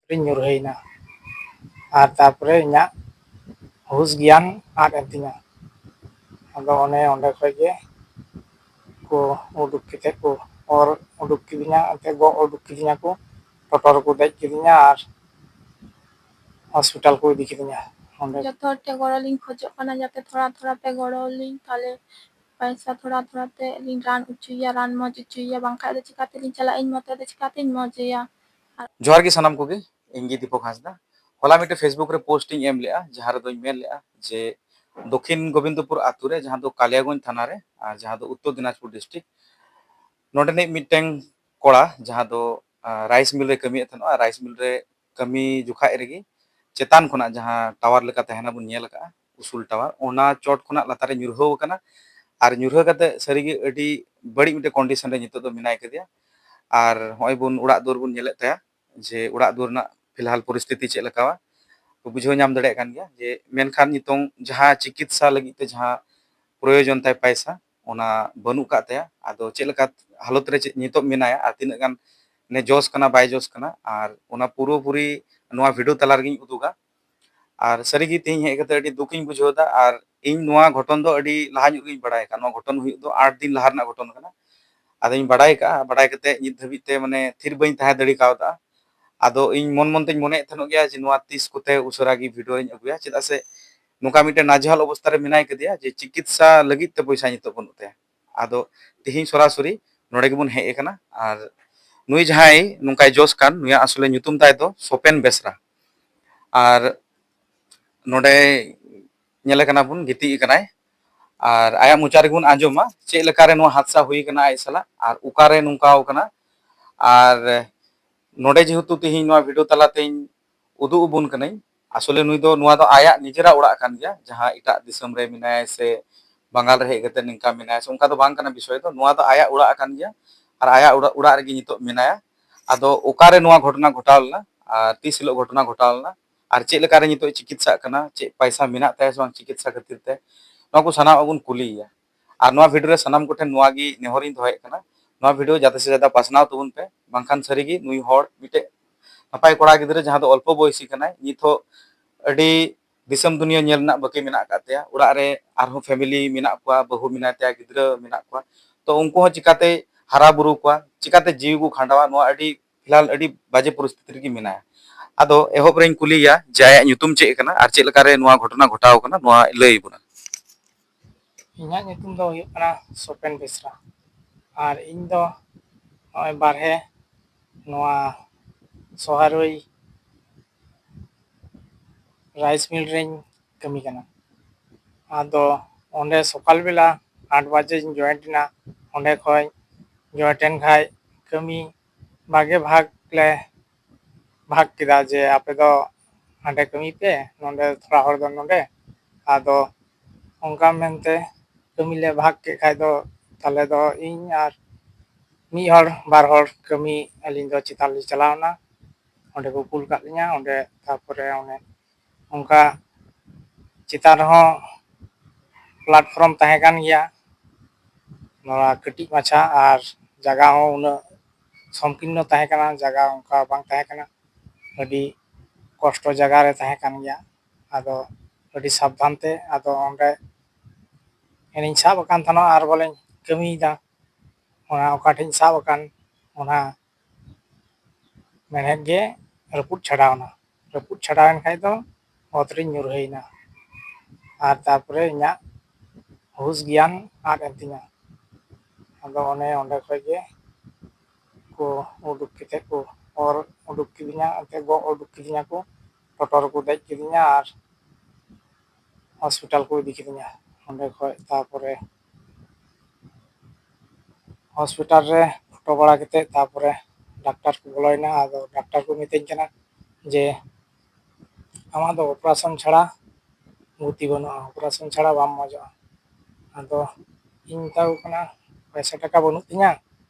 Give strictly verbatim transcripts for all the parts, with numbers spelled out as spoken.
ᱨᱤᱧ ᱧᱩᱨᱦᱟᱹᱭᱮᱱᱟ᱾ ᱟᱨ ᱛᱟᱨᱯᱚᱨᱮ ᱤᱧᱟᱹᱜ ᱦᱩᱥ ᱜᱮᱭᱟᱱ ᱟᱫ ᱮᱱ ᱛᱤᱧᱟ᱾ ᱟᱫᱚ ᱚᱱᱮ ᱚᱸᱰᱮ ᱠᱷᱚᱡ ᱜᱮ ᱠᱚ ᱩᱰᱩᱠ ᱠᱟᱛᱮ ᱠᱚ ᱚᱨ ᱩᱰᱩᱠ ᱠᱤᱫᱤᱧᱟ, ᱮᱱᱛᱮ ᱜᱚᱜ ᱩᱰᱩᱠ ᱠᱤᱫᱤᱧᱟ ᱠᱚ, ᱴᱳᱴᱳ ᱨᱮᱠᱚ ᱫᱮᱡ ᱠᱤᱫᱤᱧᱟ ᱟᱨ ᱦᱚᱥᱯᱤᱴᱟᱞ ᱠᱚ ᱤᱫᱤ ᱠᱤᱫᱤᱧᱟ ᱚᱸᱰᱮ᱾ ᱡᱚᱛᱚ ᱦᱚᱲ ᱴᱷᱮᱱ ᱜᱚᱲᱚ ᱞᱤᱧ ᱠᱷᱚᱡᱚᱜ ᱠᱟᱱᱟ, ᱡᱟᱛᱮ ᱛᱷᱚᱲᱟ ᱛᱷᱚᱲᱟ ᱯᱮ ᱜᱚᱲᱚ ᱞᱤᱧ, ᱛᱟᱦᱞᱮ ᱯᱚᱭᱥᱟ ᱛᱷᱚᱲᱟ ᱛᱷᱚᱲᱟ ᱛᱮ ᱞᱤᱧ ᱨᱟᱱ ᱚᱪᱚᱭᱮᱭᱟ, ᱨᱟᱱ ᱢᱚᱡᱽ ᱚᱪᱚᱭᱮᱭᱟ, ᱵᱟᱝᱠᱷᱟᱡ ᱫᱚ ᱪᱤᱠᱟᱛᱮᱞᱤᱧ ᱪᱟᱞᱟᱜ ᱤᱧ ᱢᱚᱛᱮ ᱫᱚ ᱪᱤᱠᱟᱛᱤᱧ ᱢᱚᱡᱮᱭᱟ? ᱡᱚᱦᱟᱨ ᱜᱮ ᱥᱟᱱᱟᱢ ᱠᱚᱜᱮ, ᱤᱧ ᱜᱮ ᱫᱤᱯᱚᱠ ᱦᱟᱸᱥᱫᱟ᱾ ᱦᱚᱞᱟ ᱢᱤᱫᱴᱮᱱ Facebook ᱨᱮ ᱯᱳᱥᱴ ᱤᱧ ᱮᱢ ᱞᱮᱜᱼᱟ, ᱡᱟᱦᱟᱸ ᱨᱮᱫᱚᱧ ᱢᱮᱱ ᱞᱮᱜᱼᱟ ᱡᱮ ᱫᱚᱠᱷᱤᱱ ᱜᱳᱵᱤᱱᱫᱚᱯᱩᱨ ᱟᱛᱳ ᱨᱮ, ᱡᱟᱦᱟᱸ ᱫᱚ ᱠᱟᱞᱤᱭᱟᱜᱚᱸᱡᱽ ᱛᱷᱟᱱᱟ ᱨᱮ ᱟᱨ ᱡᱟᱦᱟᱸ ᱫᱚ ᱩᱛᱛᱚᱨ ᱫᱤᱱᱟᱡᱽᱯᱩᱨ ᱰᱤᱥᱴᱨᱤᱠᱴ, ᱱᱚᱰᱮᱱᱤᱡ ᱢᱤᱫᱴᱮᱱ ᱠᱚᱲᱟ, ᱡᱟᱦᱟᱸ ᱫᱚ ᱨᱟᱭᱤᱥ ᱢᱤᱞ ᱨᱮ ᱠᱟᱹᱢᱤᱭᱮᱫ ᱛᱟᱦᱮᱱᱚᱜᱼᱟ, ᱨᱟᱭᱤᱥ ᱢᱤᱞ ᱨᱮ ᱠᱟᱹᱢᱤ ᱡᱚᱠᱷᱟᱡ ᱨᱮᱜᱮ ᱪᱮᱛᱟᱱ ᱠᱷᱚᱱᱟᱜ ᱡᱟᱦᱟᱸ ᱴᱟᱣᱟᱨ ᱞᱮᱠᱟ ᱛᱟᱦᱮᱱᱟ ᱵᱚᱱ ᱧᱮᱞ ᱟᱠᱟᱫᱼᱟ, ᱩᱥᱩᱞ ᱴᱟᱣᱟᱨ, ᱚᱱᱟ ᱪᱚᱴ ᱠᱷᱚᱱᱟᱜ ᱞᱟᱛᱟᱨ ᱨᱮ ᱧᱩᱨᱦᱟᱹᱣ ᱟᱠᱟᱱᱟ᱾ ᱟᱨ ᱧᱩᱨᱦᱟᱹ ᱠᱟᱛᱮ ᱥᱟᱹᱨᱤᱜᱮ ᱟᱹᱰᱤ ᱵᱟᱹᱲᱤᱡ ᱢᱤᱫᱴᱮᱱ ᱠᱚᱱᱰᱤᱥᱚᱱ ᱨᱮ ᱱᱤᱛᱚᱜ ᱫᱚ ᱢᱮᱱᱟᱭ ᱠᱟᱫᱮᱭᱟ᱾ ᱟᱨ ᱦᱚᱸᱜᱼᱚᱭ ᱵᱚᱱ ᱚᱲᱟᱜ ᱫᱩᱣᱟᱹᱨ ᱵᱚᱱ ᱧᱮᱞᱮᱫ ᱛᱟᱭᱟ ᱡᱮ ᱚᱲᱟᱜ ᱫᱩᱣᱟᱹᱨ ᱨᱮᱱᱟᱜ ᱯᱷᱤᱞᱦᱟᱞ ᱯᱚᱨᱤᱥᱛᱷᱤᱛᱤ ᱪᱮᱫ ᱞᱮᱠᱟᱣᱟ, ᱵᱩᱡᱷᱟᱹᱣ ᱧᱟᱢ ᱫᱟᱲᱮᱭᱟᱜ ᱠᱟᱱ ᱜᱮᱭᱟ ᱡᱮ, ᱢᱮᱱᱠᱷᱟᱱ ᱱᱤᱛᱚᱝ ᱡᱟᱦᱟᱸ ᱪᱤᱠᱤᱛᱥᱟ ᱞᱟᱹᱜᱤᱫ ᱛᱮ ᱡᱟᱦᱟᱸ ᱯᱨᱚᱭᱳᱡᱚᱱ ᱛᱟᱭ ᱯᱟᱭᱥᱟ, ᱚᱱᱟ ᱵᱟᱹᱱᱩᱜ ᱠᱟᱜ ᱛᱟᱭᱟ᱾ ᱟᱫᱚ ᱪᱮᱫ ᱞᱮᱠᱟ ᱦᱟᱞᱚᱛ ᱨᱮ ᱪᱮᱫ ᱱᱤᱛᱚᱜ ᱢᱮᱱᱟᱭᱟ ᱟᱨ ᱛᱤᱱᱟᱹᱜ ᱜᱟᱱ ᱱᱮ ᱡᱚᱥ ᱠᱟᱱᱟ ᱵᱟᱭ ᱡᱚᱥ ᱠᱟᱱᱟ, ᱟᱨ ᱚᱱᱟ ᱯᱩᱨᱟᱹᱯᱩᱨᱤ ᱱᱚᱣᱟ ᱵᱷᱤᱰᱤᱭᱳ ᱛᱟᱞᱟ ᱨᱮᱜᱤᱧ ᱩᱫᱩᱜᱟ᱾ ᱟᱨ ᱥᱟᱹᱨᱤᱜᱮ ᱛᱮᱦᱮᱧ ᱦᱮᱡ ᱠᱟᱛᱮ ᱟᱹᱰᱤ ᱫᱩᱠᱤᱧ ᱵᱩᱡᱷᱟᱹᱣ ᱮᱫᱟ᱾ ᱟᱨ ᱤᱧ ᱱᱚᱣᱟ ᱜᱷᱚᱴᱚᱱ ᱫᱚ ᱟᱹᱰᱤ ᱞᱟᱦᱟ ᱧᱚᱜ ᱨᱮᱜᱤᱧ ᱵᱟᱲᱟᱭ ᱟᱠᱟᱫ᱾ ᱱᱚᱣᱟ ᱜᱷᱚᱴᱚᱱ ᱦᱩᱭᱩᱜ ᱫᱚ ᱟᱴ ᱫᱤᱱ ᱞᱟᱦᱟ ᱨᱮᱱᱟᱜ ᱜᱷᱚᱴᱚᱱ ᱠᱟᱱᱟ᱾ ᱟᱫᱚᱧ ᱵᱟᱲᱟᱭ ᱟᱠᱟᱫᱼᱟ, ᱵᱟᱲᱟᱭ ᱠᱟᱛᱮ ᱱᱤᱛ ᱫᱷᱟᱹᱵᱤᱡ ᱛᱮ ᱢᱟᱱᱮ ᱛᱷᱤᱨ ᱵᱟᱹᱧ ᱛᱟᱦᱮᱸ ᱫᱟᱲᱮ ᱠᱟᱣᱫᱟ᱾ ᱟᱫᱚ ᱤᱧ ᱢᱚᱱ ᱢᱚᱱ ᱛᱮᱧ ᱢᱚᱱᱮᱭᱮᱫ ᱛᱟᱦᱮᱱᱚᱜ ᱜᱮᱭᱟ ᱡᱮ ᱱᱚᱣᱟ ᱛᱤᱥ ᱠᱚᱛᱮ ᱩᱥᱟᱹᱨᱟ ᱜᱮ ᱵᱷᱤᱰᱤᱭᱳᱧ ᱟᱹᱜᱩᱭᱟ, ᱪᱮᱫᱟᱜ ᱥᱮ ᱱᱚᱝᱠᱟ ᱢᱤᱫᱴᱮᱱ ᱱᱟᱡᱮᱦᱟᱞ ᱚᱵᱚᱥᱛᱟ ᱨᱮ ᱢᱮᱱᱟᱭ ᱠᱟᱫᱮᱭᱟ ᱡᱮ ᱪᱤᱠᱤᱛᱥᱟ ᱞᱟᱹᱜᱤᱫ ᱛᱮ ᱯᱚᱭᱥᱟ ᱱᱤᱛᱚᱜ ᱵᱟᱹᱱᱩᱜ ᱛᱟᱭᱟ᱾ ᱟᱫᱚ ᱛᱤᱦᱤᱧ ᱥᱚᱨᱟᱥᱚᱨᱤ ᱱᱚᱰᱮ ᱜᱮᱵᱚᱱ ᱦᱮᱡ ᱟᱠᱟᱱᱟ᱾ ᱟᱨ ᱱᱩᱭ ᱡᱟᱦᱟᱸᱭ ᱱᱚᱝᱠᱟᱭ ᱡᱚᱥ ᱠᱟᱱ, ᱱᱩᱭᱟᱜ ᱟᱥᱚᱞᱮ ᱧᱩᱛᱩᱢ ᱛᱟᱭ ᱫᱚ ᱥᱚᱯᱮᱱ ᱵᱮᱥᱨᱟ᱾ ᱟᱨ ᱱᱚᱰᱮ ᱧᱮᱞᱮ ᱠᱟᱱᱟ ᱵᱚᱱ, ᱜᱤᱛᱤᱡ ᱟᱠᱟᱱᱟᱭ᱾ ᱟᱨ ᱟᱭᱟᱜ ᱢᱚᱪᱟ ᱨᱮᱜᱮ ᱵᱚᱱ ᱟᱸᱡᱚᱢᱟ ᱪᱮᱫ ᱞᱮᱠᱟᱨᱮ ᱱᱚᱣᱟ ᱦᱟᱫᱥᱟ ᱦᱩᱭ ᱠᱟᱱᱟ ᱟᱡ ᱥᱟᱞᱟᱜ ᱟᱨ ᱚᱠᱟᱨᱮ ᱱᱚᱝᱠᱟᱣ ᱠᱟᱱᱟ᱾ ᱟᱨ ᱱᱚᱰᱮ ᱡᱮᱦᱮᱛᱩ ᱛᱤᱦᱤᱧ ᱱᱚᱣᱟ ᱵᱷᱤᱰᱤᱭᱳ ᱛᱟᱞᱟᱛᱮᱧ ᱩᱫᱩᱜ ᱟᱵᱚᱱ ᱠᱟᱹᱱᱟᱹᱧ, ᱟᱥᱚᱞᱮ ᱱᱩᱭ ᱫᱚ, ᱱᱚᱣᱟ ᱫᱚ ᱟᱭᱟᱜ ᱱᱤᱡᱮᱨᱟᱜ ᱚᱲᱟᱜ ᱠᱟᱱ ᱜᱮᱭᱟ, ᱡᱟᱦᱟᱸ ᱮᱴᱟᱜ ᱫᱤᱥᱚᱢ ᱨᱮ ᱢᱮᱱᱟᱭᱟ ᱥᱮ ᱵᱟᱝᱜᱟᱞ ᱨᱮ ᱦᱮᱡ ᱠᱟᱛᱮ ᱱᱤᱝᱠᱟ ᱢᱮᱱᱟᱭᱟ ᱥᱮ ᱚᱱᱠᱟ ᱫᱚ ᱵᱟᱝ ᱠᱟᱱᱟ ᱵᱤᱥᱚᱭ ᱫᱚ᱾ ᱱᱚᱣᱟ ᱫᱚ ᱟᱭᱟᱜ ᱚᱲᱟᱜ ᱠᱟᱱ ᱜᱮᱭᱟ ᱟᱨ ᱟᱭᱟᱜ ᱚᱲᱟᱜ, ᱚᱲᱟᱜ ᱨᱮᱜᱮ ᱱᱤᱛᱚᱜ ᱢᱮᱱᱟᱭᱟ᱾ ᱟᱫᱚ ᱚᱠᱟᱨᱮ ᱱᱚᱣᱟ ᱜᱷᱚᱴᱚᱱᱟ ᱜᱷᱚᱴᱟᱣ ᱞᱮᱱᱟ ᱟᱨ ᱛᱤᱥ ᱦᱤᱞᱳᱜ ᱜᱷᱚᱴᱚᱱᱟ ᱜᱷᱚᱴᱟᱣ ᱞᱮᱱᱟ ᱟᱨ ᱪᱮᱫ ᱞᱮᱠᱟᱨᱮ ᱱᱤᱛᱚᱜ ᱪᱤᱠᱤᱛᱥᱟᱜ ᱠᱟᱱᱟ, ᱪᱮᱫ ᱯᱟᱭᱥᱟ ᱢᱮᱱᱟᱜ ᱛᱟᱭᱟ ᱥᱮ ᱵᱟᱝ ᱪᱤᱠᱤᱛᱥᱟ ᱠᱷᱟᱹᱛᱤᱨ ᱛᱮ, ᱱᱚᱣᱟ ᱠᱚ ᱥᱟᱱᱟᱢᱟᱜ ᱵᱚᱱ ᱠᱩᱞᱤᱭᱮᱭᱟ᱾ ᱟᱨ ᱱᱚᱣᱟ ᱵᱷᱤᱰᱤᱭᱳ ᱨᱮ ᱥᱟᱱᱟᱢ ᱠᱚᱴᱷᱮᱱ ᱱᱚᱣᱟ ᱜᱮ ᱱᱮᱦᱚᱨᱤᱧ ᱫᱚᱦᱚᱭᱮᱫ ᱠᱟᱱᱟ, ᱱᱚᱣᱟ ᱵᱷᱤᱰᱤᱭᱳ ᱡᱟᱫᱟ ᱥᱮ ᱡᱟᱫᱟ ᱯᱟᱥᱱᱟᱣ ᱛᱟᱵᱚᱱ ᱯᱮ, ᱵᱟᱝᱠᱷᱟᱱ ᱥᱟᱹᱨᱤᱜᱮ ᱱᱩᱭ ᱦᱚᱲ ᱢᱤᱫᱴᱮᱡ ᱱᱟᱯᱟᱭ ᱠᱚᱲᱟ ᱜᱤᱫᱽᱨᱟᱹ, ᱡᱟᱦᱟᱸ ᱫᱚ ᱚᱞᱯᱚ ᱵᱚᱭᱮᱥᱤ ᱠᱟᱱᱟᱭ, ᱱᱤᱛ ᱦᱚᱸ ᱟᱹᱰᱤ ᱫᱤᱥᱚᱢ ᱫᱩᱱᱤᱭᱟᱹ ᱧᱮᱞ ᱨᱮᱱᱟᱜ ᱵᱟᱹᱠᱤ ᱢᱮᱱᱟᱜ ᱟᱠᱟᱫ ᱛᱟᱭᱟ᱾ ᱚᱲᱟᱜ ᱨᱮ ᱟᱨᱦᱚᱸ ᱯᱷᱮᱢᱤᱞᱤ ᱢᱮᱱᱟᱜ ᱠᱚᱣᱟ, ᱵᱟᱹᱦᱩ ᱢᱮᱱᱟᱭ ᱛᱟᱭᱟ, ᱜᱤᱫᱽᱨᱟᱹ ᱢᱮᱱᱟᱜ ᱠᱚᱣᱟ᱾ ᱛᱚ ᱩᱱᱠᱩ ᱦᱚᱸ ᱪᱤᱠᱟᱛᱮ ᱦᱟᱨᱟ ᱵᱩᱨᱩ ᱠᱚᱣᱟ, ᱪᱤᱠᱟᱛᱮ ᱡᱤᱣᱤ ᱠᱚ ᱠᱷᱟᱸᱰᱟᱣᱟ, ᱱᱚᱣᱟ ᱟᱹᱰᱤ ᱯᱷᱤᱞᱦᱟᱞ ᱟᱹᱰᱤ ᱵᱟᱡᱮ ᱯᱚᱨᱤᱥᱛᱷᱤᱛᱤ ᱨᱮᱜᱮ ᱢᱮᱱᱟᱭᱟ᱾ ᱟᱫᱚ ᱮᱦᱚᱵ ᱨᱮᱧ ᱠᱩᱞᱤᱭᱮᱭᱟ ᱡᱮ ᱟᱭᱟᱜ ᱧᱩᱛᱩᱢ ᱪᱮᱫ ᱠᱟᱱᱟ ᱟᱨ ᱪᱮᱫ ᱞᱮᱠᱟᱨᱮ ᱱᱚᱣᱟ ᱜᱷᱚᱴᱚᱱᱟ ᱜᱷᱚᱴᱟᱣ ᱠᱟᱱᱟ, ᱱᱚᱣᱟ ᱞᱟᱹᱭ ᱵᱚᱱᱟ᱾ ᱤᱧᱟᱹᱜ ᱧᱩᱛᱩᱢ ᱫᱚ ᱦᱩᱭᱩᱜ ᱠᱟᱱᱟ ᱥᱚᱯᱮᱱ ᱵᱮᱥᱨᱟ, ᱟᱨ ᱤᱧ ᱫᱚ ᱱᱚᱜᱼᱚᱭ ᱵᱟᱨᱦᱮ ᱱᱚᱣᱟ ᱥᱚᱦᱟᱨᱳᱭ ᱨᱟᱭᱤᱥ ᱢᱤᱞ ᱨᱮᱧ ᱠᱟᱹᱢᱤ ᱠᱟᱱᱟ᱾ ᱟᱫᱚ ᱚᱸᱰᱮ ᱥᱚᱠᱟᱞ ᱵᱮᱞᱟ ᱟᱴ ᱵᱟᱡᱮᱧ ᱡᱚᱭᱮᱱᱴ ᱮᱱᱟ᱾ ᱚᱸᱰᱮ ᱠᱷᱚᱡ ᱡᱚᱭᱮᱱᱴ ᱮᱱ ᱠᱷᱟᱡ ᱠᱟᱹᱢᱤ ᱵᱟᱜᱮ ᱵᱷᱟᱜᱽ ᱞᱮ ᱵᱷᱟᱜᱽ ᱠᱮᱫᱟ ᱡᱮ ᱟᱯᱮ ᱫᱚ ᱦᱟᱸᱰᱮ ᱠᱟᱹᱢᱤ ᱯᱮ, ᱱᱚᱰᱮ ᱛᱷᱚᱲᱟ ᱦᱚᱲ ᱫᱚ ᱱᱚᱰᱮ᱾ ᱟᱫᱚ ᱚᱱᱠᱟ ᱢᱮᱱᱛᱮ ᱠᱟᱹᱢᱤ ᱞᱮ ᱵᱷᱟᱜᱽ ᱠᱮᱫ ᱠᱷᱟᱡ ᱫᱚ ᱛᱟᱦᱞᱮ ᱫᱚ ᱤᱧ ᱟᱨ ᱢᱤᱫ ᱦᱚᱲ ᱵᱟᱨ ᱦᱚᱲ ᱠᱟᱹᱢᱤ ᱟᱹᱞᱤᱧ ᱫᱚ ᱪᱮᱛᱟᱱ ᱞᱤᱧ ᱪᱟᱞᱟᱣ ᱮᱱᱟ᱾ ᱚᱸᱰᱮ ᱠᱚ ᱠᱩᱞ ᱠᱟᱜ ᱞᱤᱧᱟ᱾ ᱚᱸᱰᱮ ᱛᱟᱨᱯᱚᱨᱮ ᱚᱱᱮ ᱚᱱᱠᱟ ᱪᱮᱛᱟᱱ ᱨᱮᱦᱚᱸ ᱯᱞᱟᱴᱯᱷᱨᱚᱢ ᱛᱟᱦᱮᱸ ᱠᱟᱱ ᱜᱮᱭᱟ, ᱱᱚᱣᱟ ᱠᱟᱹᱴᱤᱡ ᱢᱟᱪᱷᱟ, ᱟᱨ ᱡᱟᱭᱜᱟ ᱦᱚᱸ ᱩᱱᱟᱹᱜ ᱥᱚᱝᱠᱤᱨᱱᱚ ᱛᱟᱦᱮᱸ ᱠᱟᱱᱟ, ᱡᱟᱭᱜᱟ ᱚᱱᱠᱟ ᱵᱟᱝ ᱛᱟᱦᱮᱸ ᱠᱟᱱᱟ, ᱟᱹᱰᱤ ᱠᱚᱥᱴᱚ ᱡᱟᱭᱜᱟ ᱨᱮ ᱛᱟᱦᱮᱸ ᱠᱟᱱ ᱜᱮᱭᱟ᱾ ᱟᱫᱚ ᱟᱹᱰᱤ ᱥᱟᱵᱫᱷᱟᱱ ᱛᱮ ᱟᱫᱚ ᱚᱸᱰᱮ ᱮᱱᱤᱧ ᱥᱟᱵ ᱟᱠᱟᱱ ᱛᱟᱦᱮᱱᱟ ᱟᱨ ᱵᱚᱞᱮᱧ ᱠᱟᱹᱢᱤᱭᱮᱫᱟ, ᱚᱱᱟ ᱚᱠᱟ ᱴᱷᱮᱡ ᱤᱧ ᱥᱟᱵ ᱟᱠᱟᱱ ᱚᱱᱟ ᱢᱮᱬᱦᱮᱫ ᱜᱮ ᱨᱟᱹᱯᱩᱫ ᱪᱷᱟᱰᱟᱣ ᱮᱱᱟ᱾ ᱨᱟᱹᱯᱩᱫ ᱪᱷᱟᱰᱟᱣ ᱮᱱ ᱠᱷᱟᱡ ᱫᱚ ᱚᱛ ᱨᱤᱧ ᱧᱩᱨᱦᱟᱹᱭᱮᱱᱟ, ᱟᱨ ᱛᱟᱨᱯᱚᱨᱮ ᱤᱧᱟᱹᱜ ᱦᱩᱥ ᱜᱮᱭᱟᱱ ᱟᱫ ᱮᱱ ᱛᱤᱧᱟ᱾ ᱟᱫᱚ ᱚᱱᱮ ᱚᱸᱰᱮ ᱠᱷᱚᱡ ᱜᱮ ᱠᱚ ᱩᱰᱩᱠ ᱠᱟᱛᱮ ᱠᱚ ᱚᱨ ᱩᱰᱩᱠ ᱠᱤᱫᱤᱧᱟ, ᱮᱱᱛᱮ ᱜᱚᱜ ᱩᱰᱩᱠ ᱠᱤᱫᱤᱧᱟ ᱠᱚ, ᱴᱳᱴᱳ ᱨᱮᱠᱚ ᱫᱮᱡ ᱠᱤᱫᱤᱧᱟ ᱟᱨ ᱦᱚᱥᱯᱤᱴᱟᱞ ᱠᱚ ᱤᱫᱤ ᱠᱤᱫᱤᱧᱟ᱾ ᱚᱸᱰᱮ ᱠᱷᱚᱡ ᱛᱟᱨᱯᱚᱨᱮ ᱦᱚᱥᱯᱤᱴᱟᱞ ᱨᱮ ᱯᱷᱳᱴᱳ ᱵᱟᱲᱟ ᱠᱟᱛᱮ ᱛᱟᱨᱯᱚᱨᱮ ᱰᱟᱠᱛᱟᱨ ᱠᱚ ᱵᱚᱞᱚᱭᱮᱱᱟ᱾ ᱟᱫᱚ ᱰᱟᱠᱛᱟᱨ ᱠᱚ ᱢᱤᱛᱟᱹᱧ ᱠᱟᱱᱟ ᱡᱮ ᱟᱢᱟᱜ ᱫᱚ ᱚᱯᱟᱨᱮᱥᱚᱱ ᱪᱷᱟᱲᱟ ᱜᱚᱛᱤ ᱵᱟᱹᱱᱩᱜᱼᱟ, ᱚᱯᱟᱨᱮᱥᱚᱱ ᱪᱷᱟᱲᱟ ᱵᱟᱢ ᱢᱚᱡᱚᱜᱼᱟ᱾ ᱟᱫᱚ ᱤᱧ ᱢᱮᱛᱟ ᱠᱚ ᱠᱟᱱᱟ ᱯᱚᱭᱥᱟ ᱴᱟᱠᱟ ᱵᱟᱹᱱᱩᱜ ᱛᱤᱧᱟ,